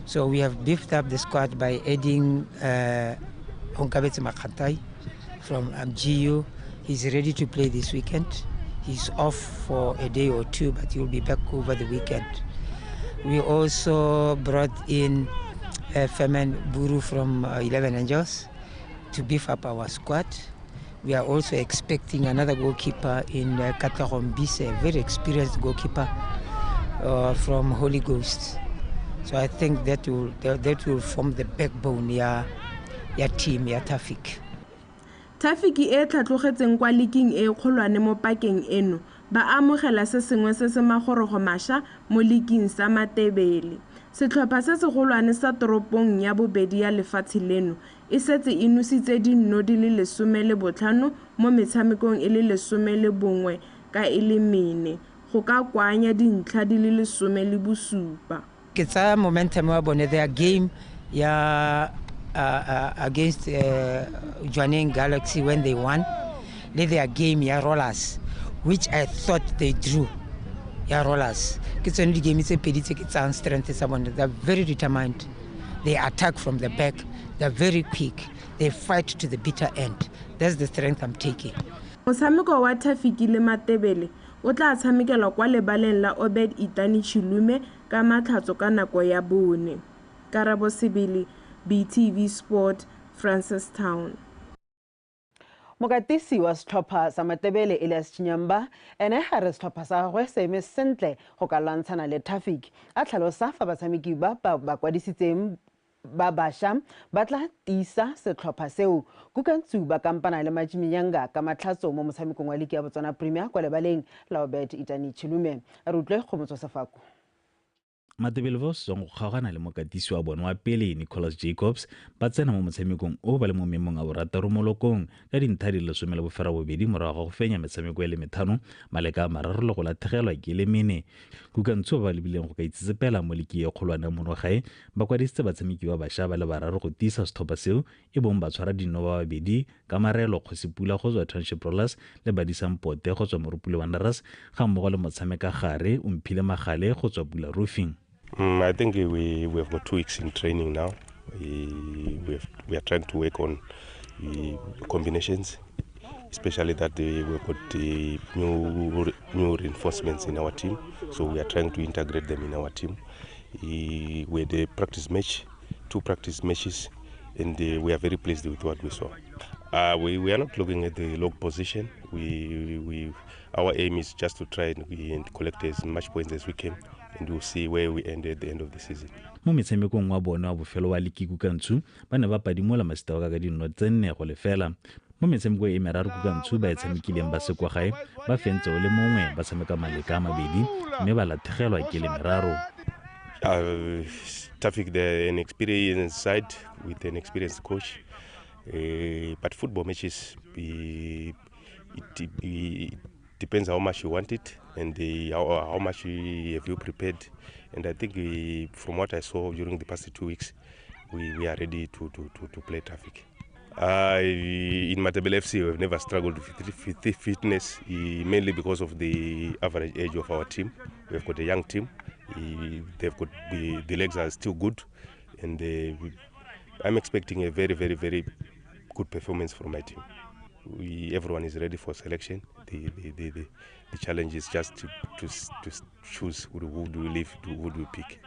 So we have beefed up the squad by adding Onkabetse Makgatai from GU. He's ready to play this weekend. He's off for a day or two, but he'll be back over the weekend. We also brought in Femen Buru from 11 Angels to beef up our squad. We are also expecting another goalkeeper in Katarombise, a very experienced goalkeeper from Holy Ghost. So I think that will form the backbone ya team ya Tafic. Tafic e tlhatlogetseng kwa liking e kgolwane mo pakeng eno ba amogela se sengwe se se magorogo mašwa mo liking sa Matebele. Setlhopha se segolwane sa toropong ya bobedi ya lefatshe leno e setse e nositse dinno di le 15 mo metshamekong e le 11 ka e le mene go ka koanya dintlha di le 17. Ke tsaya momentum wa bone, their game ya against Jwaneng Galaxy when they won, le their game ya Rollers, which I thought they drew, ya Rollers. Ke tsone di-game tse pedi tse ke tsayang strength tsa bone. They're very determined. They attack from the back. They're very quick. They fight to the bitter end. That's the strength I'm taking. Motshameko wa Tafic le Matebele o tla tshamekelwa kwa lebaleng la Obed Itani Chilume ka Matlhatso ka nako ya 4. Karabo Sebele, BTV Sport, Francistown. Mokatisi wa setlhopha sa Matebele Elias Chinyamba ene a re setlhopha sa gagwe se eme sentle go ka lwantshana le Tafic. A tlhalosa fa batshameki ba ba kwadisitseng ba bašwa ba tla tiisa setlhopha seo. Kukantsu ba kampana le Majiminyanga ka Matlhatso mo motshamekong wa liki ya Botswana Premier kwa lebaleng la Obed Itani Chilume. Re utlwe Kgomotso Sefako. Matebele ba setswang go kgaogana le mokatisi wa bone wa pele Nicholas Jacobs ba tsena mo motshamekong o ba le mo maemong a borataro mo lokong ka dintlha di le 18 morago ga go fenya metshameko e le 5 maleka a 3 le go latlhegelwa ke le 4. Kukantsu ba ba lebileng go ka itsetsepela mo liki e kgolwane mono gae ba kwadisitse batshameki ba bašwa ba le 3 go tiisa setlhopha seo e bong ba tshwara dino ba babedi ka Marelo Kgosipula go tswa Township Rollers le Badisang Pote go tswa Morupule Wanderers ga mmogo le motshameka gare Omphile Magale go tswa Pula Roofing. I think we have got 2 weeks in training now. We are trying to work on combinations, especially that we've got the new reinforcements in our team, so we are trying to integrate them in our team. We had a practice match, 2 practice matches, and we are very pleased with what we saw. We are not looking at the log position. Our aim is just to try and collect as much points as we can, and we'll see where we end at the end of the season. Mo metshamekong wa bone wa bofelo wa liki Kukantsu ba ne ba padimola Masitaoka ka dinno tse 4-0. Mo metshamekong e meraro Kukantsu ba e tshamekileng ba se kwa gae ba fentse o le mongwe ba tshameka maleka a mabedi mme ba latlhegelwa ke le meraro. Tafic, they're an experienced side with an experienced coach, but football matches, it depends how much you want it and how much have you prepared. And I think from what I saw during the past 2 weeks, we are ready to play Tafic. In Matebele FC, we've never struggled with fitness, mainly because of the average age of our team. We've got a young team. They've got the legs are still good, and I'm expecting a very, very, very good performance from my team. Everyone is ready for selection. The challenge is just to choose who do we leave, who do we pick.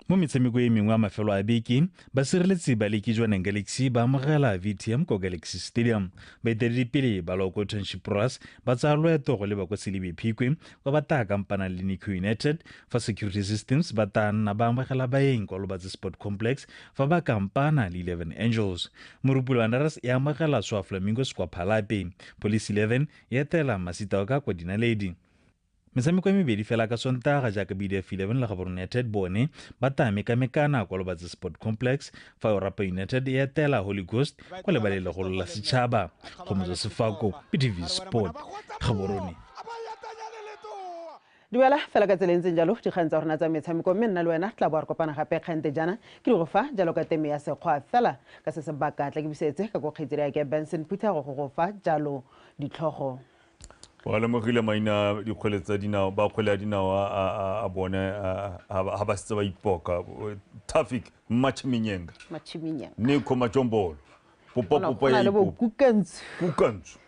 Mo metshameko e mengwe ya mafelo a beke, basireletsi ba liki Jwaneng Galaxy ba amogela VTM ko Galaxy Stadium. Baeteledipele ba Loko Township Ross ba tsaya loeto go leba kwa Selebi Phikwe kwa ba tla kampanang le Nico United, fa Security Systems ba tla nna ba amogela baeng kwa Lobatse Sport Complex fa ba kampana le 11 Angels. Morupule Wanderers e amogela Swa Flamingos kwa Phalape. Police 11 e etela Masitaoka kwa Dinaledi. Metshameko e mebedi fela ka Sontaga jaaka BDF 11 le Gaborone United bone ba tla mekamekana kwa Lobatse Sport Complex, fa Orapa United e etela Holy Ghost kwa lebaleng legolo la setšhaba. Kgomotso Sefako, BTV Sport, Gaborone. Dumela fela ka tsela e ntseng jalo dikgang tsa rona tsa metshameko, mme nna le wena tla bo re kopana gape kgante jaana ke di go fa jalo ka teme ya sekgwa. Fela ka se sebaka tla ke busetse ka ko kgaitsedi ya ke Benson Phuthego go go fa jalo ditlhogo. Ba lemogile maina dikgwele tsa dinao, ba kgwele ya dinao a bone ha ba setse ba ipoka. Tafic Machiminyanga, Nico Machombolo, Popa Popa ya ipoka, Kukantshu.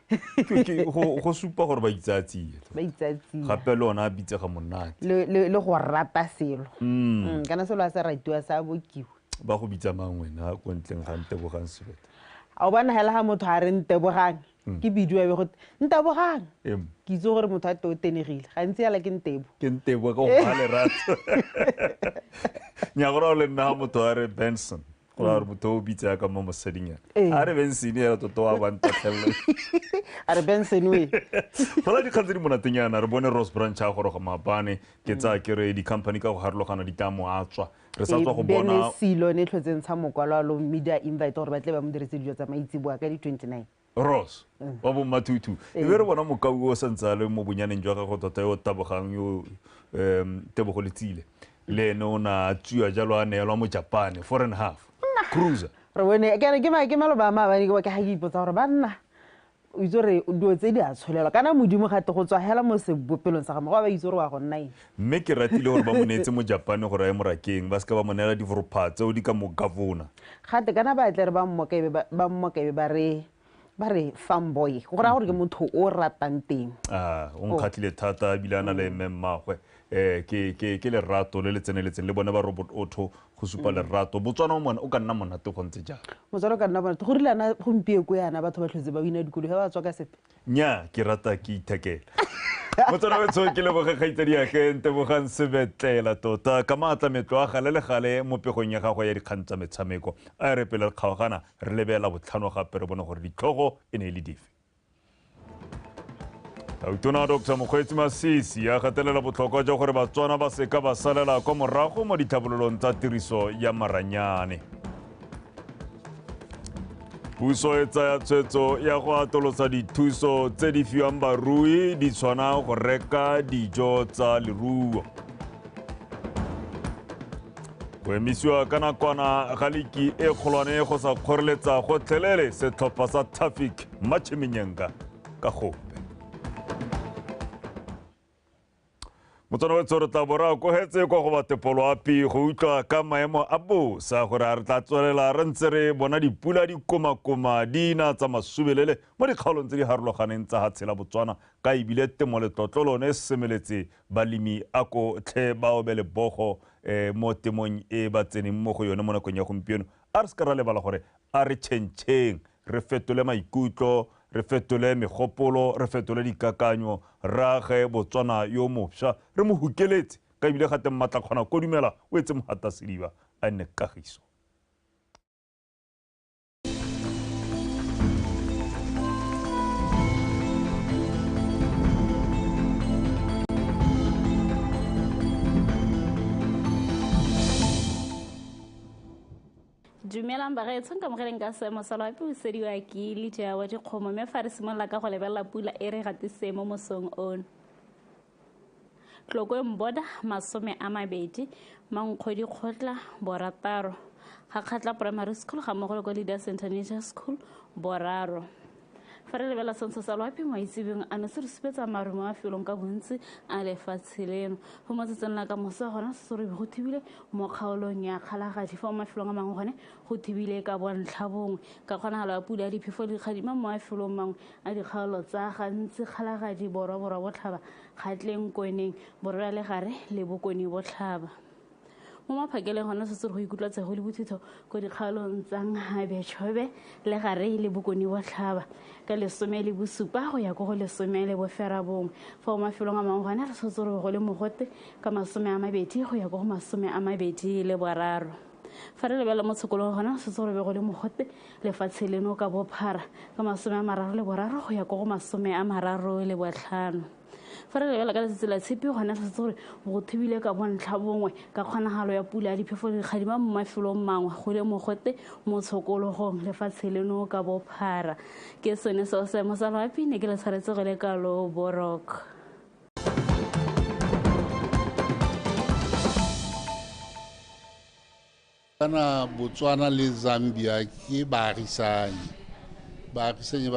Go supa gore ba itsatsiye. Ba itsatsiye. Gape le ona a bitsega monate. Le go rata selo. Kana selo a se ratiwa sa bokiwa. Ba go bitsa mang wena ko ntleng ga Ntebogang Sebete? A o bona hela ha motho a re Ntebogang, ke bidiwa be go Ntebogang. Ke itse gore motho a te o tenegile. Gantsi yala ke Ntebo. Ke Ntebo ka go ba lerato. Nya gore le nna motho a re Benson. Gore motho o bitsa ka mo mosading ya. A re Benson ya tota wa ba ntatlhella. A re Benson we. Gola dikgang tse di monatenyana re bone Rose Branch a goroga maabane, ke tsaya ke re di-company ka go harologana di tla mo a tswa. Re sa tswa go bona Silo ne tlhotseng tsha mokwalo lo media invite gore ba tle ba mo diretse dijo tsa maitsiboa ka di 29. Rose wa bo Matutu. E be re bona mokau o santse a le mo bonyaneng jwa gagwe tota yo tabogang yo Tebogo Letsile. Le ene o na tswiwa jalo a neelwa mo Japan 4.5 cruiser. Re bone ke maloba a maabane ke ga ke ipotsa gore banna o itse gore dilo tse di a tsholelwa kana Modimo gate go tswa hela mo sebopelong sa gagwe ba itse gore wa go nna eng. Mme ke ratile gore ba mo neetse mo Japan gore a ye morakeng, ba seka ba mo neela divoropha tseo di ka mo gavona. Gate kana ba tle re ba mmokebe ba re farm boy, go raya gore ke motho o ratang temo. O nkgatlhile thata ebile a na le mme mmagwe. Ke lerato le le tseneletseng le bone ba Robot Auto go supa lerato. Botswana o mona o ka nna monate go ntse jang? Motswana o ka nna monate go rile ana gompieko yana batho ba tlhotse ba wina dikolo ge ba tswa ka sepe. Nya ke rata ke ithekela. Motswana wetsho ke leboge kgaitsadi yake Ntebogang Sebetlela tota ka maatla metlo a gale le gale mo pegong ya gagwe ya dikgang tsa metshameko. A re pele re kgaogana re lebela botlhano gape re bone gore ditlhogo e ne e le dife. Tautona Dr. Mokgweetsi Masisi a gatelela botlhokwa jwa gore Batswana ba seka ba salela kwa morago mo ditlhabololong tsa tiriso ya maranyane. Puso e tsaya tshwetso ya go atolosa dithuso tse di fiwang barui di tshwana go reka dijo tsa leruo. Go emisiwa ka nakwana ga liki e kgolwane go sa kgoreletsa gotlhelele setlhopha sa Tafic Machiminyanga ka gope. Motswana wetsho re tla bo re akogetse kwa go batepoloapi go utlwa ka maemo a bosa gore a re tla tswelela re ntse re bona dipula di komakoma di na tsa masubelele mo dikgaolong tse di harologaneng tsa hatshe la Botswana, ka ebile temo letlotlo lone semeletse balemi a ko tlhe ba obe lebogo mo temong e ba tseneng mo go yone mo nakong ya gompieno. A re se ka ra lebala gore a re tšhentšheng, re fetole maikutlo, re fetole megopolo, re fetole dikakanyo, re age Botswana yo mofsa, re mo hukeletse ka ebile gate mmatla kgona kodumela o etse mohata sediba a nne kagiso. Dumelang bagaetsho, nkamogeleng ka seemo sa loapi o sediwa ke Lydia wa dikgomo, mme fa re simolola ka go lebelela pula e re gatiseng mo mosong ono. Tlokweng Border 20, Mankgodi Kgotla 6, Gakgatla Primary School ga mmogo le kwa Leaders International School 3. Fa re lebelela sentse sa loapi mo maitsebeng ano se re supetsa maru mo mafelong ka bontsi a lefatshe leno. Go mo tsatsing la ka moso gona se re go thibile mo kgaolong ya Kgalagadi, fa mo mafelong a mangwe gone go thibile ka bontlha bongwe ka kgonagalo ya pula ya diphefo le dikgadima mo mafelong mangwe a dikgaolo tsa gantsi Kgalagadi, Borwa, Borwa Botlhaba, Kgatleng, Kweneng, Borwa Legare le Bokone Botlhaba. Mo maphakeleng gona setse go ikutlwa tshego le bothitho ko dikgaolong tsa Nghabetshobe le Gare le Bokone Botlhaba ka 17 go ya ko go 19. Fa mo mafelong a mangwe gona re tshwanetse gore go le mogote ka 20 go ya ko go 23. Fa re lebelela mo tshokolong gona re tshwanetse gore be go le mogote lefatshe leno ka bophara ka 33 go ya ko go 35. Fa re lebelela ka letsatsi la tshipi gona re tshwanetse gore go thibile ka bontlha bongwe ka kgonagalo ya pula ya diphefo le dikgadima mo mafelong mangwe go le mogote mo tshokologong lefatshe leno ka bophara. Ke sone seo seemo sa loapi ne ke le tshwaretse go le kalo boroko. Kana Botswana le Zambia ke baagisani. Baagisani ba